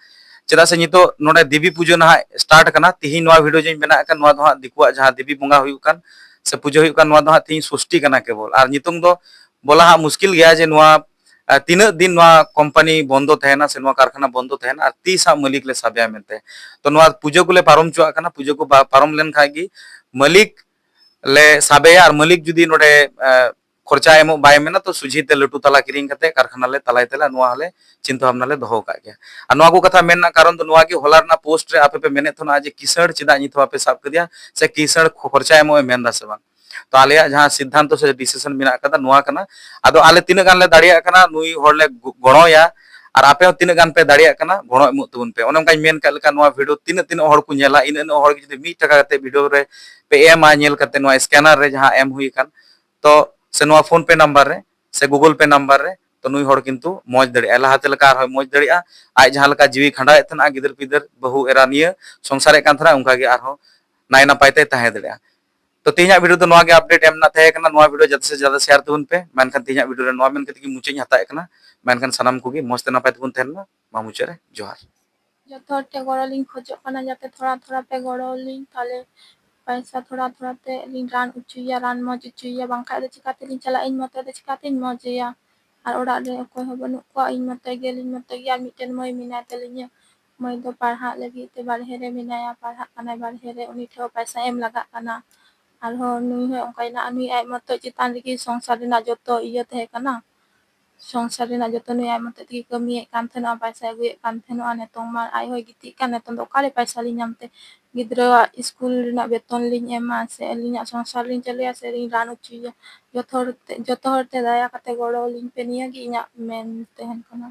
ᱪᱮᱫᱟᱜ ᱥᱮ ᱱᱤᱛᱚᱜ ᱱᱚᱰᱮ ᱫᱮᱵᱤ ᱯᱩᱡᱟᱹ ᱱᱟᱦᱟᱜ ᱥᱴᱟᱨᱴ ᱠᱟᱱᱟ, ᱛᱤᱦᱤᱧ ᱱᱚᱣᱟ ᱵᱷᱤᱰᱤᱭᱳ ᱡᱮᱧ ᱵᱮᱱᱟᱣᱮᱫ ᱠᱟᱱ, ᱱᱚᱣᱟ ᱫᱚ ᱦᱟᱸᱜ ᱫᱤᱠᱩᱣᱟᱜ ᱡᱟᱦᱟᱸ ᱫᱮᱵᱤ ᱵᱚᱸᱜᱟ ᱦᱩᱭᱩᱜ ᱠᱟᱱ ᱥᱮ ᱯᱩᱡᱟᱹ ᱦᱩᱭᱩᱜ ᱠᱟᱱ, ᱱᱚᱣᱟ ᱫᱚ ᱦᱟᱸᱜ ᱛᱤᱦᱤᱧ ᱥᱚᱥᱴᱤ ᱠᱟᱱᱟ ᱠᱮᱵᱚᱞ᱾ ᱟᱨ ᱱᱤᱛᱚᱝ ᱫᱚ ᱵᱚᱞᱟ ᱦᱟᱸᱜ ᱢᱩᱥᱠᱤᱞ ᱜᱮᱭᱟ ᱡᱮ ᱱᱚᱣᱟ, ᱟᱸ, ᱛᱤᱱᱟᱹᱜ ᱫᱤᱱ ᱱᱚᱣᱟ ᱠᱳᱢᱯᱟᱱᱤ ᱵᱚᱱᱫᱚ ᱛᱟᱦᱮᱱᱟ ᱥᱮ ᱱᱚᱣᱟ ᱠᱟᱨᱠᱷᱟᱱᱟ ᱵᱚᱱᱫᱚ ᱛᱟᱦᱮᱱᱟ ᱟᱨ ᱛᱤᱥ ᱦᱟᱸᱜ ᱢᱟᱹᱞᱤᱠ ᱞᱮ ᱥᱟᱵᱮᱭᱟ ᱢᱮᱱᱛᱮ᱾ ᱛᱚ ᱱᱚᱣᱟ ᱯᱩᱡᱟᱹ ᱠᱚᱞᱮ ᱯᱟᱨᱚᱢ ᱦᱚᱪᱚᱣᱟᱜ ᱠᱟᱱᱟ, ᱯᱩᱡᱟᱹ ᱠᱚ ᱵᱟ-, ᱯᱟᱨᱚᱢ ᱞᱮᱱᱠᱷᱟᱡ ᱜᱮ ᱢᱟᱹᱞᱤᱠ ᱞᱮ ᱥᱟᱵᱮᱭᱟ᱾ ᱟᱨ ᱢᱟᱹᱞᱤᱠ ᱡᱩᱫᱤ ᱱᱚᱰᱮ, ᱟᱸ, ᱠᱷᱚᱨᱪᱟ ᱮᱢᱚᱜ ᱵᱟᱭ ᱢᱮᱱᱟ, ᱛᱚ ᱥᱚᱡᱷᱮ ᱛᱮ ᱞᱟᱹᱴᱩ ᱛᱟᱞᱟ ᱠᱤᱨᱤᱧ ᱠᱟᱛᱮ ᱠᱟᱨᱠᱷᱟᱱᱟ ᱞᱮ ᱛᱟᱞᱟᱭ ᱛᱮᱞᱮ, ᱱᱚᱣᱟ ᱦᱚᱸᱞᱮ ᱪᱤᱱᱛᱟᱹ ᱵᱷᱟᱵᱽᱱᱟ ᱞᱮ ᱫᱚᱦᱚ ᱟᱠᱟᱫ ᱜᱮᱭᱟ᱾ ᱟᱨ ᱱᱚᱣᱟ ᱠᱚ ᱠᱟᱛᱷᱟ ᱢᱮᱱ ᱨᱮᱱᱟᱜ ᱠᱟᱨᱚᱱ ᱫᱚ ᱱᱚᱣᱟ ᱜᱮ, ᱦᱚᱞᱟ ᱨᱮᱱᱟᱜ ᱯᱳᱥᱴ ᱨᱮ ᱟᱯᱮ ᱯᱮ ᱢᱮᱱᱮᱫ ᱛᱟᱦᱮᱱᱟ ᱡᱮ ᱠᱤᱥᱟᱹᱬ ᱪᱮᱫᱟᱜ ᱱᱤᱛ ᱦᱚᱸ ᱵᱟᱯᱮ ᱥᱟᱵ ᱠᱮᱫᱮᱭᱟ, ᱥᱮ ᱠᱤᱥᱟᱹᱬ ᱠᱷᱚ-, ᱠᱷᱚᱨᱪᱟ ᱮᱢᱚᱜ ᱮ ᱢᱮᱱ ᱮᱫᱟ ᱥᱮ ᱵᱟᱝ? ᱛᱚ ᱟᱞᱮᱭᱟᱜ ᱡᱟᱦᱟᱸ ᱥᱤᱫᱽᱫᱷᱟᱱᱛᱚ ᱥᱮ ᱰᱤᱥᱤᱥᱚᱱ ᱢᱮᱱᱟᱜ ᱟᱠᱟᱫᱟ, ᱱᱚᱣᱟ ᱠᱟᱱᱟ᱾ ᱟᱫᱚ ᱟᱞᱮ ᱛᱤᱱᱟᱹᱜ ᱜᱟᱱ ᱞᱮ ᱫᱟᱲᱮᱭᱟᱜ ᱠᱟᱱᱟ, ᱱᱩᱭ ᱦᱚᱲ ᱞᱮ ᱜᱚ-, ᱜᱚᱲᱚᱭᱟ, ᱟᱨ ᱟᱯᱮ ᱦᱚᱸ ᱛᱤᱱᱟᱹᱜ ᱜᱟᱱ ᱯᱮ ᱫᱟᱲᱮᱭᱟᱜ ᱠᱟᱱᱟ, ᱜᱚᱲᱚ ᱮᱢᱚᱜ ᱛᱟᱵᱚᱱ ᱯᱮ᱾ ᱚᱱᱮ ᱚᱱᱠᱟᱧ ᱢᱮᱱ ᱠᱟᱜ ᱞᱮᱠᱟ, ᱱᱚᱣᱟ ᱵᱷᱤᱰᱤᱭᱳ ᱛᱤᱱᱟᱹᱜ, ᱛᱤᱱᱟᱹᱜ ᱦᱚᱲ ᱠᱚ ᱧᱮᱞᱟ, ᱤᱱᱟᱹᱜ, ᱤᱱᱟᱹᱜ ᱦᱚᱲ ᱜᱮ ᱡᱩᱫᱤ ᱢᱤᱫ ᱴᱟᱠᱟ ᱠᱟᱛᱮ ᱵᱷᱤᱰᱤᱭᱳ ᱨᱮ ᱯᱮ ᱮᱢᱟ, ᱧᱮᱞ ᱠᱟᱛᱮ ᱱᱚᱣᱟ ᱥᱠᱮᱱᱟᱨ ᱨᱮ ᱡᱟᱦᱟᱸ ᱮᱢ ᱦᱩᱭ ᱟᱠᱟᱱ, ᱛᱚ ᱥᱮ ᱱᱚᱣᱟ ᱯᱷᱳᱱ ᱯᱮ ᱱᱟᱢᱵᱟᱨ ᱨᱮ ᱥᱮ ᱜᱩᱜᱩᱞ ᱯᱮ ᱱᱟᱢᱵᱟᱨ ᱨᱮ, ᱛᱚ ᱱᱩᱭ ᱦᱚᱲ ᱠᱤᱱᱛᱩ ᱢᱚᱡᱽ ᱫᱟᱲᱮᱭᱟᱜᱼᱟᱭ, ᱞᱟᱦᱟᱛᱮ ᱞᱮᱠᱟ ᱟᱨᱦᱚᱸᱭ ᱢᱚᱡᱽ ᱫᱟᱲᱮᱭᱟᱜᱼᱟ᱾ ᱟᱡ ᱡᱟᱦᱟᱸ ᱞᱮᱠᱟ ᱡᱤᱣᱤ ᱠᱷᱟᱸᱰᱟᱣᱮᱫ ᱛᱟᱦᱮᱱᱟ, ᱜᱤᱫᱟᱹᱨ ᱯᱤᱫᱟᱹᱨ, ᱵᱟᱹᱦᱩ ᱮᱨᱟ ᱱᱤᱭᱟᱹ ᱥᱚᱝᱥᱟᱨᱮᱫ ᱠᱟᱱ ᱛᱟᱦᱮᱱᱟ, ᱚᱱᱠᱟ ᱜᱮ ᱟᱨᱦᱚᱸ ᱱᱟᱭ ᱱᱟᱯᱟᱭ ᱛᱮ ᱛᱟᱦᱮᱸ ᱫᱟᱲᱮᱭᱟᱜᱼᱟ᱾ ᱛᱚ ᱛᱮᱦᱮᱧᱟᱜ ᱵᱷᱤᱰᱤᱭᱳ ᱫᱚ ᱱᱚᱣᱟ ᱜᱮ ᱟᱯᱰᱮᱴ ᱮᱢ ᱨᱮᱱᱟᱜ ᱛᱟᱦᱮᱸ ᱠᱟᱱᱟ᱾ ᱱᱚᱣᱟ ᱵᱷᱤᱰᱤᱭᱳ ᱡᱟᱫᱟ ᱥᱮ ᱡᱟᱫᱟ ᱥᱮᱭᱟᱨ ᱛᱟᱵᱚᱱ ᱯᱮ᱾ ᱢᱮᱱᱠᱷᱟᱱ ᱛᱮᱦᱮᱧᱟᱜ ᱵᱷᱤᱰᱤᱭᱳ ᱨᱮ ᱱᱚᱣᱟ ᱢᱮᱱ ᱠᱟᱛᱮ ᱜᱮ ᱢᱩᱪᱟᱹᱫ ᱤᱧ ᱦᱟᱛᱟᱣᱮᱫ ᱠᱟᱱᱟ᱾ ᱢᱮᱱᱠᱷᱟᱱ ᱥᱟᱱᱟᱢ ᱠᱚᱜᱮ ᱢᱚᱡᱽ ᱛᱮ ᱱᱟᱯᱟᱭ ᱛᱮᱵᱚᱱ ᱛᱟᱦᱮᱱ ᱢᱟ᱾ ᱢᱟ ᱢᱩᱪᱟᱹᱫ ᱨᱮ ᱡᱚᱦᱟᱨ᱾ ᱡᱚᱛᱚ ᱦᱚᱲ ᱴᱷᱮᱱ ᱜᱚᱲᱚ ᱞᱤᱧ ᱠᱷᱚᱡᱚᱜ ᱠᱟᱱᱟ, ᱡᱟᱛᱮ ᱛᱷᱚᱲᱟ ᱛᱷᱚᱲᱟ ᱯᱮ ᱜᱚᱲᱚ ᱞᱤᱧ, ᱛᱟᱦᱞᱮ ᱯᱚᱭᱥᱟ ᱛᱷᱚᱲᱟ ᱛᱷᱚᱲᱟ ᱛᱮ ᱞᱤᱧ ᱨᱟᱱ ᱚᱪᱚᱭᱮᱭᱟ, ᱨᱟᱱ ᱢᱚᱡᱽ ᱚᱪᱚᱭᱮᱭᱟ, ᱵᱟᱝᱠᱷᱟᱡ ᱫᱚ ᱪᱤᱠᱟᱛᱮᱞᱤᱧ ᱪᱟᱞᱟᱜᱼᱟ? ᱤᱧ ᱢᱚᱛᱚ ᱫᱚ ᱪᱤᱠᱟᱛᱤᱧ ᱢᱚᱡᱮᱭᱟ? ᱟᱨ ᱚᱲᱟᱜ ᱨᱮ ᱚᱠᱚᱭ ᱦᱚᱸ ᱵᱟᱹᱱᱩᱜ ᱠᱚᱣᱟ, ᱤᱧ ᱢᱚᱛᱚ ᱜᱮ, ᱟᱹᱞᱤᱧ ᱢᱚᱛᱚ ᱜᱮ, ᱟᱨ ᱢᱤᱫᱴᱮᱱ ᱢᱟᱹᱭ ᱢᱮᱱᱟᱭ ᱛᱟᱹᱞᱤᱧᱟ᱾ ᱢᱟᱹᱭ ᱫᱚ ᱯᱟᱲᱦᱟᱜ ᱞᱟᱹᱜᱤᱫ ᱛᱮ ᱵᱟᱨᱦᱮ ᱨᱮ ᱢᱮᱱᱟᱭᱟ, ᱯᱟᱲᱦᱟᱜ ᱠᱟᱱᱟᱭ ᱵᱟᱨᱦᱮ ᱨᱮ, ᱩᱱᱤ ᱴᱷᱮᱱ ᱯᱚᱭᱥᱟ ᱮᱢ ᱞᱟᱜᱟᱜ ᱠᱟᱱᱟ᱾ ᱟᱨᱦᱚᱸ ᱱᱩᱭ ᱦᱚᱸ ᱚᱱᱠᱟᱭᱮᱱᱟ, ᱱᱩᱭ ᱟᱡ ᱢᱚᱛᱚ ᱪᱮᱛᱟᱱ ᱨᱮᱜᱮ ᱥᱚᱝᱥᱟᱨ ᱨᱮᱱᱟᱜ ᱡᱚᱛᱚ ᱤᱭᱟᱹ ᱛᱟᱦᱮᱸ ᱠᱟᱱᱟ᱾ ᱥᱚᱝᱥᱟᱨ ᱨᱮᱱᱟᱜ ᱡᱚᱛᱚ ᱱᱩᱭ ᱟᱡ ᱢᱚᱛᱚ ᱛᱮᱜᱮ ᱠᱟᱹᱢᱤᱭᱮᱫ ᱠᱟᱱ ᱛᱟᱦᱮᱱᱚᱜᱼᱟ, ᱯᱚᱭᱥᱟ ᱟᱹᱜᱩᱭᱮᱫ ᱠᱟᱱ ᱛᱟᱦᱮᱱᱚᱜᱼᱟ᱾ ᱱᱤᱛᱚᱝ ᱢᱟ ᱟᱡ ᱦᱚᱸᱭ ᱜᱤᱛᱤᱡ ᱠᱟᱱ, ᱱᱤᱛᱚᱝ ᱫᱚ ᱚᱠᱟᱨᱮ ᱯᱚᱭᱥᱟ ᱞᱤᱧ ᱧᱟᱢ ᱛᱮ ᱜᱤᱫᱽᱨᱟᱹᱣᱟᱜ ᱥᱠᱩᱞ ᱨᱮᱱᱟᱜ ᱵᱮᱛᱚᱱ ᱞᱤᱧ ᱮᱢᱟ, ᱥᱮ ᱟᱹᱞᱤᱧᱟᱜ ᱥᱚᱝᱥᱟᱨ ᱞᱤᱧ ᱪᱟᱹᱞᱩᱭᱟ, ᱥᱮ ᱞᱤᱧ ᱨᱟᱱ ᱦᱚᱪᱚᱭᱮᱭᱟ? ᱡᱚᱛᱚ ᱦᱚᱲ ᱛᱮ, ᱡᱚᱛᱚ ᱦᱚᱲ ᱛᱮ ᱫᱟᱭᱟ ᱠᱟᱛᱮ ᱜᱚᱲᱚ ᱟᱹᱞᱤᱧ ᱯᱮ, ᱱᱤᱭᱟᱹ ᱜᱮ ᱤᱧᱟᱹᱜ ᱢᱮᱱ ᱛᱟᱦᱮᱱ ᱠᱟᱱᱟ᱾